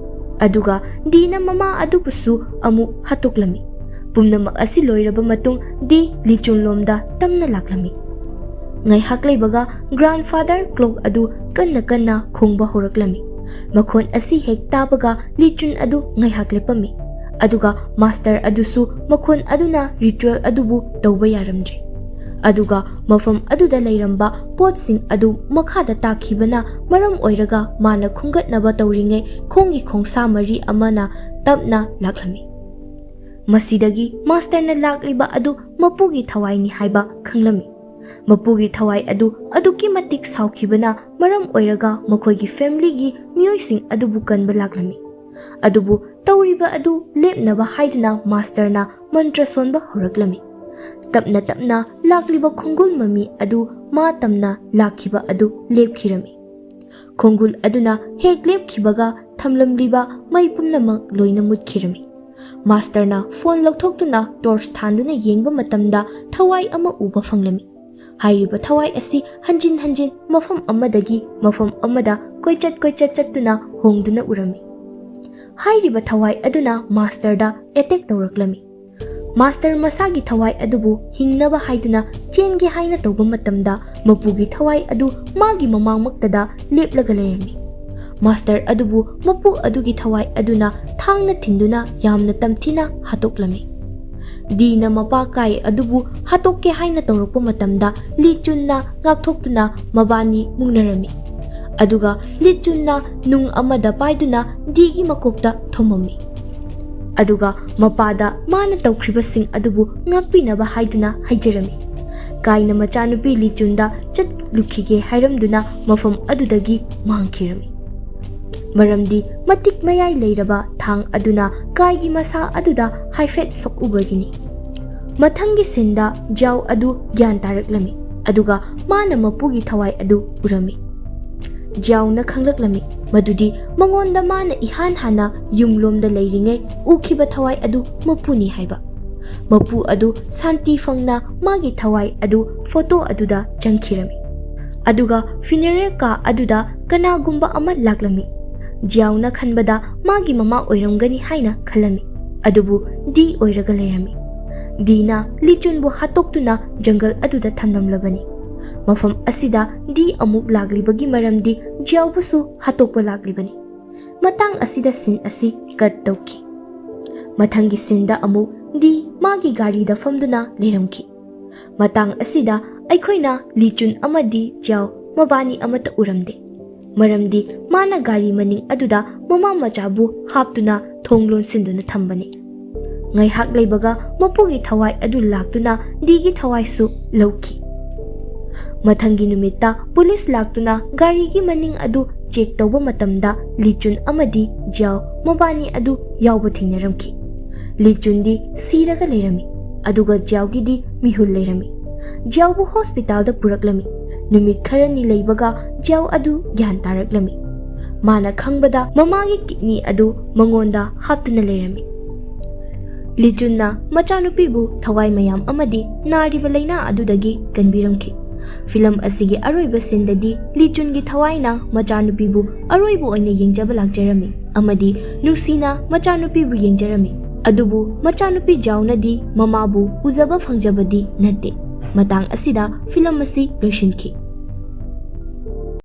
ꯑꯗꯨꯒ ꯗꯤꯅ ꯃꯃꯥ ꯑꯗꯨꯕꯨꯁꯨ ꯑꯃꯨꯛ ꯍꯥꯠꯇꯣꯛꯂꯝꯃꯤ꯫ ꯄꯨꯝꯅꯃꯛ ꯑꯁꯤ ꯂꯣꯏꯔꯕ ꯃꯇꯨꯡ ꯗꯤ ꯂꯤꯆꯨꯟꯂꯣꯝꯗ ꯇꯝꯅ ꯂꯥꯛꯂꯝꯃꯤ꯫ ꯉꯥꯏꯍꯥꯛ ꯂꯩꯕꯒ ꯒ꯭ꯔꯥꯟꯐꯥꯗꯔ ꯀ꯭ꯂꯣꯛ ꯑꯗꯨ ꯀꯟꯅ ꯀꯟꯅ ꯈꯣꯡꯕ ꯍꯧꯔꯛꯂꯝꯃꯤ꯫ ꯃꯈꯣꯟ ꯑꯁꯤ ꯍꯦꯛ ꯇꯥꯕꯒ ꯂꯤꯆꯨꯟ ꯑꯗꯨ ꯉꯥꯏꯍꯥꯛ ꯂꯦꯞꯄꯝꯃꯤ, ꯑꯗꯨꯒ ꯃꯥꯁꯇꯔ ꯑꯗꯨꯁꯨ ꯃꯈꯣꯟ ꯑꯗꯨꯅ ꯔꯤꯆꯨꯑꯦꯜ ꯑꯗꯨꯕꯨ ꯇꯧꯕ ꯌꯥꯔꯝꯗ꯭ꯔꯦ꯫ ꯑꯗꯨꯒ ꯃꯐꯝ ꯑꯗꯨꯗ ꯂꯩꯔꯝꯕ ꯄꯣꯠꯁꯤꯡ ꯑꯗꯨ ꯃꯈꯥꯗ ꯇꯥꯈꯤꯕꯅ ꯃꯔꯝ ꯑꯣꯏꯔꯒ ꯃꯥꯅ ꯈꯨꯝꯒꯠꯅꯕ ꯇꯧꯔꯤꯉꯩ ꯈꯣꯡꯒꯤ ꯈꯣꯡꯁꯥ ꯃꯔꯤ ꯑꯃꯅ ꯇꯞꯅ ꯂꯥꯛꯂꯝꯃꯤ꯫ ꯃꯁꯤꯗꯒꯤ ꯃꯥꯁꯇꯔꯅ ꯂꯥꯛꯂꯤꯕ ꯑꯗꯨ ꯃꯄꯨꯒꯤ ꯊꯋꯥꯏꯅꯤ ꯍꯥꯏꯕ ꯈꯪꯂꯝꯃꯤ꯫ ꯃꯄꯨꯒꯤ ꯊꯋꯥꯏ ꯑꯗꯨ ꯑꯗꯨꯛꯀꯤ ꯃꯇꯤꯛ ꯁꯥꯎꯈꯤꯕꯅ ꯃꯔꯝ ꯑꯣꯏꯔꯒ ꯃꯈꯣꯏꯒꯤ ꯐꯦꯃꯤꯂꯤꯒꯤ ꯃꯤꯑꯣꯏꯁꯤꯡ ꯑꯗꯨꯕꯨ ꯀꯟꯕ ꯂꯥꯛꯂꯝꯃꯤ꯫ ꯑꯗꯨꯕꯨ ꯇꯧꯔꯤꯕ ꯑꯗꯨ ꯂꯦꯞꯅꯕ ꯍꯥꯏꯗꯨꯅ ꯃꯥꯁꯇꯔꯅ ꯃꯟꯇ꯭ꯔ ꯁꯣꯟꯕ ꯍꯧꯔꯛꯂꯝꯃꯤ꯫ ꯇꯞꯅ ꯇꯞꯅ ꯂꯥꯛꯂꯤꯕ ꯈꯣꯡꯒꯨꯜ ꯃꯃꯤ ꯑꯗꯨ ꯃꯥ ꯇꯝꯅ ꯂꯥꯛꯈꯤꯕ ꯑꯗꯨ ꯂꯦꯞꯈꯤꯔꯝꯃꯤ꯫ ꯈꯣꯡꯒꯨꯜ ꯑꯗꯨꯅ ꯍꯦꯛ ꯂꯦꯞꯈꯤꯕꯒ ꯊꯝꯂꯝꯂꯤꯕ ꯃꯩ ꯄꯨꯝꯅꯃꯛ ꯂꯣꯏꯅ ꯃꯨꯠꯈꯤꯔꯝꯃꯤ꯫ ꯃꯥꯁꯇꯔꯅ ꯐꯣꯟ ꯂꯧꯊꯣꯛꯇꯨꯅ ꯇꯣꯔꯆ ꯊꯥꯟꯗꯨꯅ ꯌꯦꯡꯕ ꯃꯇꯝꯗ ꯊꯋꯥꯏ ꯑꯃ ꯎꯕ ꯐꯪꯂꯝꯃꯤ꯫ ꯍꯥꯏꯔꯤꯕ ꯊꯋꯥꯏ ꯑꯁꯤ ꯍꯟꯖꯤꯟ ꯍꯟꯖꯤꯟ ꯃꯐꯝ ꯑꯃꯗꯒꯤ ꯃꯐꯝ ꯑꯃꯗ ꯀꯣꯏꯆꯠ ꯀꯣꯏꯆꯠ ꯆꯠꯇꯨꯅ ꯍꯣꯡꯗꯨꯅ ꯎꯔꯝꯃꯤ꯫ ꯍꯥꯏꯔꯤꯕ ꯊꯋꯥꯏ ꯑꯗꯨꯅ ꯃꯥꯁꯇꯔꯗ ꯑꯦꯇꯦꯛ ꯇꯧꯔꯛꯂꯝꯃꯤ꯫ ꯃꯥꯁꯇꯔ ꯃꯁꯥꯒꯤ ꯊꯋꯥꯏ ꯑꯗꯨꯕꯨ ꯍꯤꯡꯅꯕ ꯍꯥꯏꯗꯨꯅ ꯆꯦꯟꯒꯦ ꯍꯥꯏꯅ ꯇꯧꯕ ꯃꯇꯝꯗ, ꯃꯄꯨꯒꯤ ꯊꯋꯥꯏ ꯑꯗꯨ ꯃꯥꯒꯤ ꯃꯃꯥꯡꯃꯛꯇꯗ ꯂꯦꯞꯂꯒ ꯂꯩꯔꯝꯃꯤ꯫ ꯃꯥꯁꯇꯔ ꯑꯗꯨꯕꯨ ꯃꯄꯨ ꯑꯗꯨꯒꯤ ꯊꯋꯥꯏ ꯑꯗꯨꯅ ꯊꯥꯡꯅ ꯊꯤꯟꯗꯨꯅ ꯌꯥꯝꯅ ꯇꯝꯊꯤꯅ ꯍꯥꯠꯇꯣꯛꯂꯝꯃꯤ꯫ ꯗꯤꯅ ꯃꯄꯥ ꯀꯥꯏ ꯑꯗꯨꯕꯨ ꯍꯥꯠꯇꯣꯛꯀꯦ ꯍꯥꯏꯅ ꯇꯧꯔꯛꯄ ꯃꯇꯝꯗ, ꯂꯤ ꯆꯨꯟꯅ ꯉꯥꯛꯊꯣꯛꯇꯨꯅ ꯃꯕꯥꯅꯤ ꯃꯨꯛꯅꯔꯝꯃꯤ꯫ ꯑꯗꯨꯒ ꯂꯤ ꯆꯨꯟꯅ ꯅꯨꯡ ꯑꯃꯗ ꯄꯥꯏꯗꯨꯅ ꯗꯤꯒꯤ ꯃꯀꯣꯛꯇ ꯊꯣꯝꯃꯝꯃꯤ꯫ ꯑꯗꯨꯒ ꯃꯄꯥꯗ ꯃꯥꯅ ꯇꯧꯈ꯭ꯔꯤꯕꯁꯤꯡ ꯑꯗꯨꯕꯨ ꯉꯥꯛꯄꯤꯅꯕ ꯍꯥꯏꯗꯨꯅ ꯍꯥꯏꯖꯔꯝꯃꯤ꯫ ꯀꯥꯏꯅ ꯃꯆꯥꯅꯨꯄꯤ ꯂꯤ ꯆꯨꯟꯗ ꯆꯠꯂꯨꯈꯤꯒꯦ ꯍꯥꯏꯔꯝꯗꯨꯅ ꯃꯐꯝ ꯑꯗꯨꯗꯒꯤ ꯃꯥꯡꯈꯤꯔꯝꯃꯤ꯫ ꯃꯔꯝꯗꯤ ꯃꯇꯤꯛ ꯃꯌꯥꯏ ꯂꯩꯔꯕ ꯊꯥꯡ ꯑꯗꯨꯅ ꯀꯥꯏꯒꯤ ꯃꯁꯥ ꯑꯗꯨꯗ ꯍꯥꯏꯐꯦꯠ ꯁꯣꯛꯎꯕꯒꯤꯅꯤ꯫ ꯃꯊꯪꯒꯤ ꯁꯤꯟꯗ ꯖꯥꯎ ꯑꯗꯨ ꯒ꯭ꯌꯥꯟ ꯇꯥꯔꯛꯂꯝꯃꯤ, ꯑꯗꯨꯒ ꯃꯥꯅ ꯃꯄꯨꯒꯤ ꯊꯋꯥꯏ ꯑꯗꯨ ꯎꯔꯝꯃꯤ꯫ ꯖꯥꯎꯅ ꯈꯪꯂꯛꯂꯝꯃꯤ ꯃꯗꯨꯗꯤ ꯃꯉꯣꯟꯗ ꯃꯥꯅ ꯏꯍꯥꯟ ꯍꯥꯟꯅ ꯌꯨꯝꯂꯣꯝꯗ ꯂꯩꯔꯤꯉꯩ ꯎꯈꯤꯕ ꯊꯋꯥꯏ ꯑꯗꯨ ꯃꯄꯨꯅꯤ ꯍꯥꯏꯕ꯫ ꯃꯄꯨ ꯑꯗꯨ ꯁꯥꯟꯇꯤ ꯐꯪꯅ ꯃꯥꯒꯤ ꯊꯋꯥꯏ ꯑꯗꯨ ꯐꯣꯇꯣ ꯑꯗꯨꯗ ꯆꯪꯈꯤꯔꯝꯃꯤ꯫ ꯑꯗꯨꯒ ꯐꯤꯅꯔꯦꯜ ꯀꯥ ꯑꯗꯨꯗ ꯀꯅꯥꯒꯨꯝꯕ ꯑꯃ ꯂꯥꯛꯂꯝꯃꯤ꯫ ꯖꯤꯌꯥꯎꯅ ꯈꯟꯕꯗ ꯃꯥꯒꯤ ꯃꯃꯥ ꯑꯣꯏꯔꯝꯒꯅꯤ ꯍꯥꯏꯅ ꯈꯜꯂꯝꯃꯤ, ꯑꯗꯨꯕꯨ ꯗꯤ ꯑꯣꯏꯔꯒ ꯂꯩꯔꯝꯃꯤ꯫ ꯗꯤꯅ ꯂꯤꯆꯨꯟꯕꯨ ꯍꯥꯠꯇꯣꯛꯇꯨꯅ ꯖꯪꯒꯜ ꯑꯗꯨꯗ ꯊꯝꯂꯝꯂꯕꯅꯤ꯫ ꯃꯐꯝ ꯑꯁꯤꯗ ꯗꯤ ꯑꯃꯨꯛ ꯂꯥꯛꯂꯤꯕꯒꯤ ꯃꯔꯝꯗꯤ ꯖꯤꯌꯥꯎꯕꯨꯁꯨ ꯍꯥꯠꯇꯣꯛꯄ ꯂꯥꯛꯂꯤꯕꯅꯤ꯫ ꯃꯇꯥꯡ ꯑꯁꯤꯗ ꯁꯤꯟ ꯑꯁꯤ ꯀꯠ ꯇꯧꯈꯤ꯫ ꯃꯊꯪꯒꯤ ꯁꯤꯟꯗ ꯑꯃꯨꯛ ꯗꯤ ꯃꯥꯒꯤ ꯒꯥꯔꯤꯗ ꯐꯝꯗꯨꯅ ꯂꯩꯔꯝꯈꯤ꯫ ꯃꯇꯥꯡ ꯑꯁꯤꯗ ꯑꯩꯈꯣꯏꯅ ꯂꯤꯆꯨꯟ ꯑꯃꯗꯤ ꯖꯤꯌꯥꯎ ꯃꯕꯥꯅꯤ ꯑꯃꯠꯇ ꯎꯔꯝꯗꯦ, ꯃꯔꯝꯗꯤ ꯃꯥꯅ ꯒꯥꯔꯤ ꯃꯅꯤꯡ ꯑꯗꯨꯗ ꯃꯃꯥ ꯃꯆꯥꯕꯨ ꯍꯥꯞꯇꯨꯅ ꯊꯣꯡ ꯂꯣꯟꯁꯤꯟꯗꯨꯅ ꯊꯝꯕꯅꯤ꯫ ꯉꯥꯏꯍꯥꯛ ꯂꯩꯕꯒ ꯃꯄꯨꯒꯤ ꯊꯋꯥꯏ ꯑꯗꯨ ꯂꯥꯛꯇꯨꯅ ꯗꯤꯒꯤ ꯊꯋꯥꯏꯁꯨ ꯂꯧꯈꯤ꯫ ꯃꯊꯪꯒꯤ ꯅꯨꯃꯤꯠꯇ ꯄꯨꯂꯤꯁ ꯂꯥꯛꯇꯨꯅ ꯒꯥꯔꯤꯒꯤ ꯃꯅꯤꯡ ꯑꯗꯨ ꯆꯦꯛ ꯇꯧꯕ ꯃꯇꯝꯗ ꯂꯤꯆꯨꯟ ꯑꯃꯗꯤ ꯖꯤꯌꯥꯎ ꯃꯕꯥꯅꯤ ꯑꯗꯨ ꯌꯥꯎꯕ ꯊꯦꯡꯅꯔꯝꯈꯤ꯫ ꯂꯤꯆꯨꯟꯗꯤ ꯁꯤꯔꯒ ꯂꯩꯔꯝꯃꯤ, ꯑꯗꯨꯒ ꯖꯤꯌꯥꯎꯒꯤꯗꯤ ꯃꯤꯍꯨꯜ ꯂꯩꯔꯝꯃꯤ꯫ ꯖꯤꯌꯥꯎꯕꯨ ꯍꯣꯁꯄꯤꯇꯥꯜꯗ ꯄꯨꯔꯛꯂꯝꯃꯤ꯫ ꯅꯨꯃꯤꯠ ꯈꯔꯅꯤ ꯂꯩꯕꯒ ꯖꯤꯌꯥꯎ ꯑꯗꯨ ꯒ꯭ꯌꯥꯟ ꯇꯥꯔꯛꯂꯝꯃꯤ꯫ ꯃꯥꯅ ꯈꯪꯕꯗ ꯃꯃꯥꯒꯤ ꯀꯤꯗꯅꯤ ꯑꯗꯨ ꯃꯉꯣꯟꯗ ꯍꯥꯞꯇꯨꯅ ꯂꯩꯔꯝꯃꯤ꯫ ꯂꯤꯆꯨꯟꯅ ꯃꯆꯥꯅꯨꯄꯤꯕꯨ ꯊꯋꯥꯏ ꯃꯌꯥꯝ ꯑꯃꯗꯤ ꯅꯥꯔꯤꯕ ꯂꯩꯅꯥ ꯑꯗꯨꯗꯒꯤ ꯀꯟꯕꯤꯔꯝꯈꯤ꯫ ꯐꯤꯂꯝ ꯑꯁꯤꯒꯤ ꯑꯔꯣꯏꯕ ꯁꯤꯟꯗꯗꯤ ꯂꯤꯆꯨꯟꯒꯤ ꯊꯋꯥꯏꯅ ꯃꯆꯥꯅꯨꯄꯤꯕꯨ ꯑꯔꯣꯏꯕ ꯑꯣꯏꯅ ꯌꯦꯡꯖꯕ ꯂꯥꯛꯆꯔꯝꯃꯤ ꯑꯃꯗꯤ ꯅꯨꯡꯁꯤꯅ ꯃꯆꯥꯅꯨꯄꯤꯕꯨ ꯌꯦꯡꯖꯔꯝꯃꯤ꯫ ꯑꯗꯨꯕꯨ ꯃꯆꯥꯅꯨꯄꯤ ꯖꯥꯎꯅꯗꯤ ꯃꯃꯥꯕꯨ ꯎꯖꯕ ꯐꯪꯖꯕꯗꯤ ꯅꯠꯇꯦ꯫ ꯃꯇꯥꯡ ꯑꯁꯤꯗ ꯐꯤꯂꯝ ꯑꯁꯤ ꯂꯣꯏꯁꯤꯟꯈꯤ꯫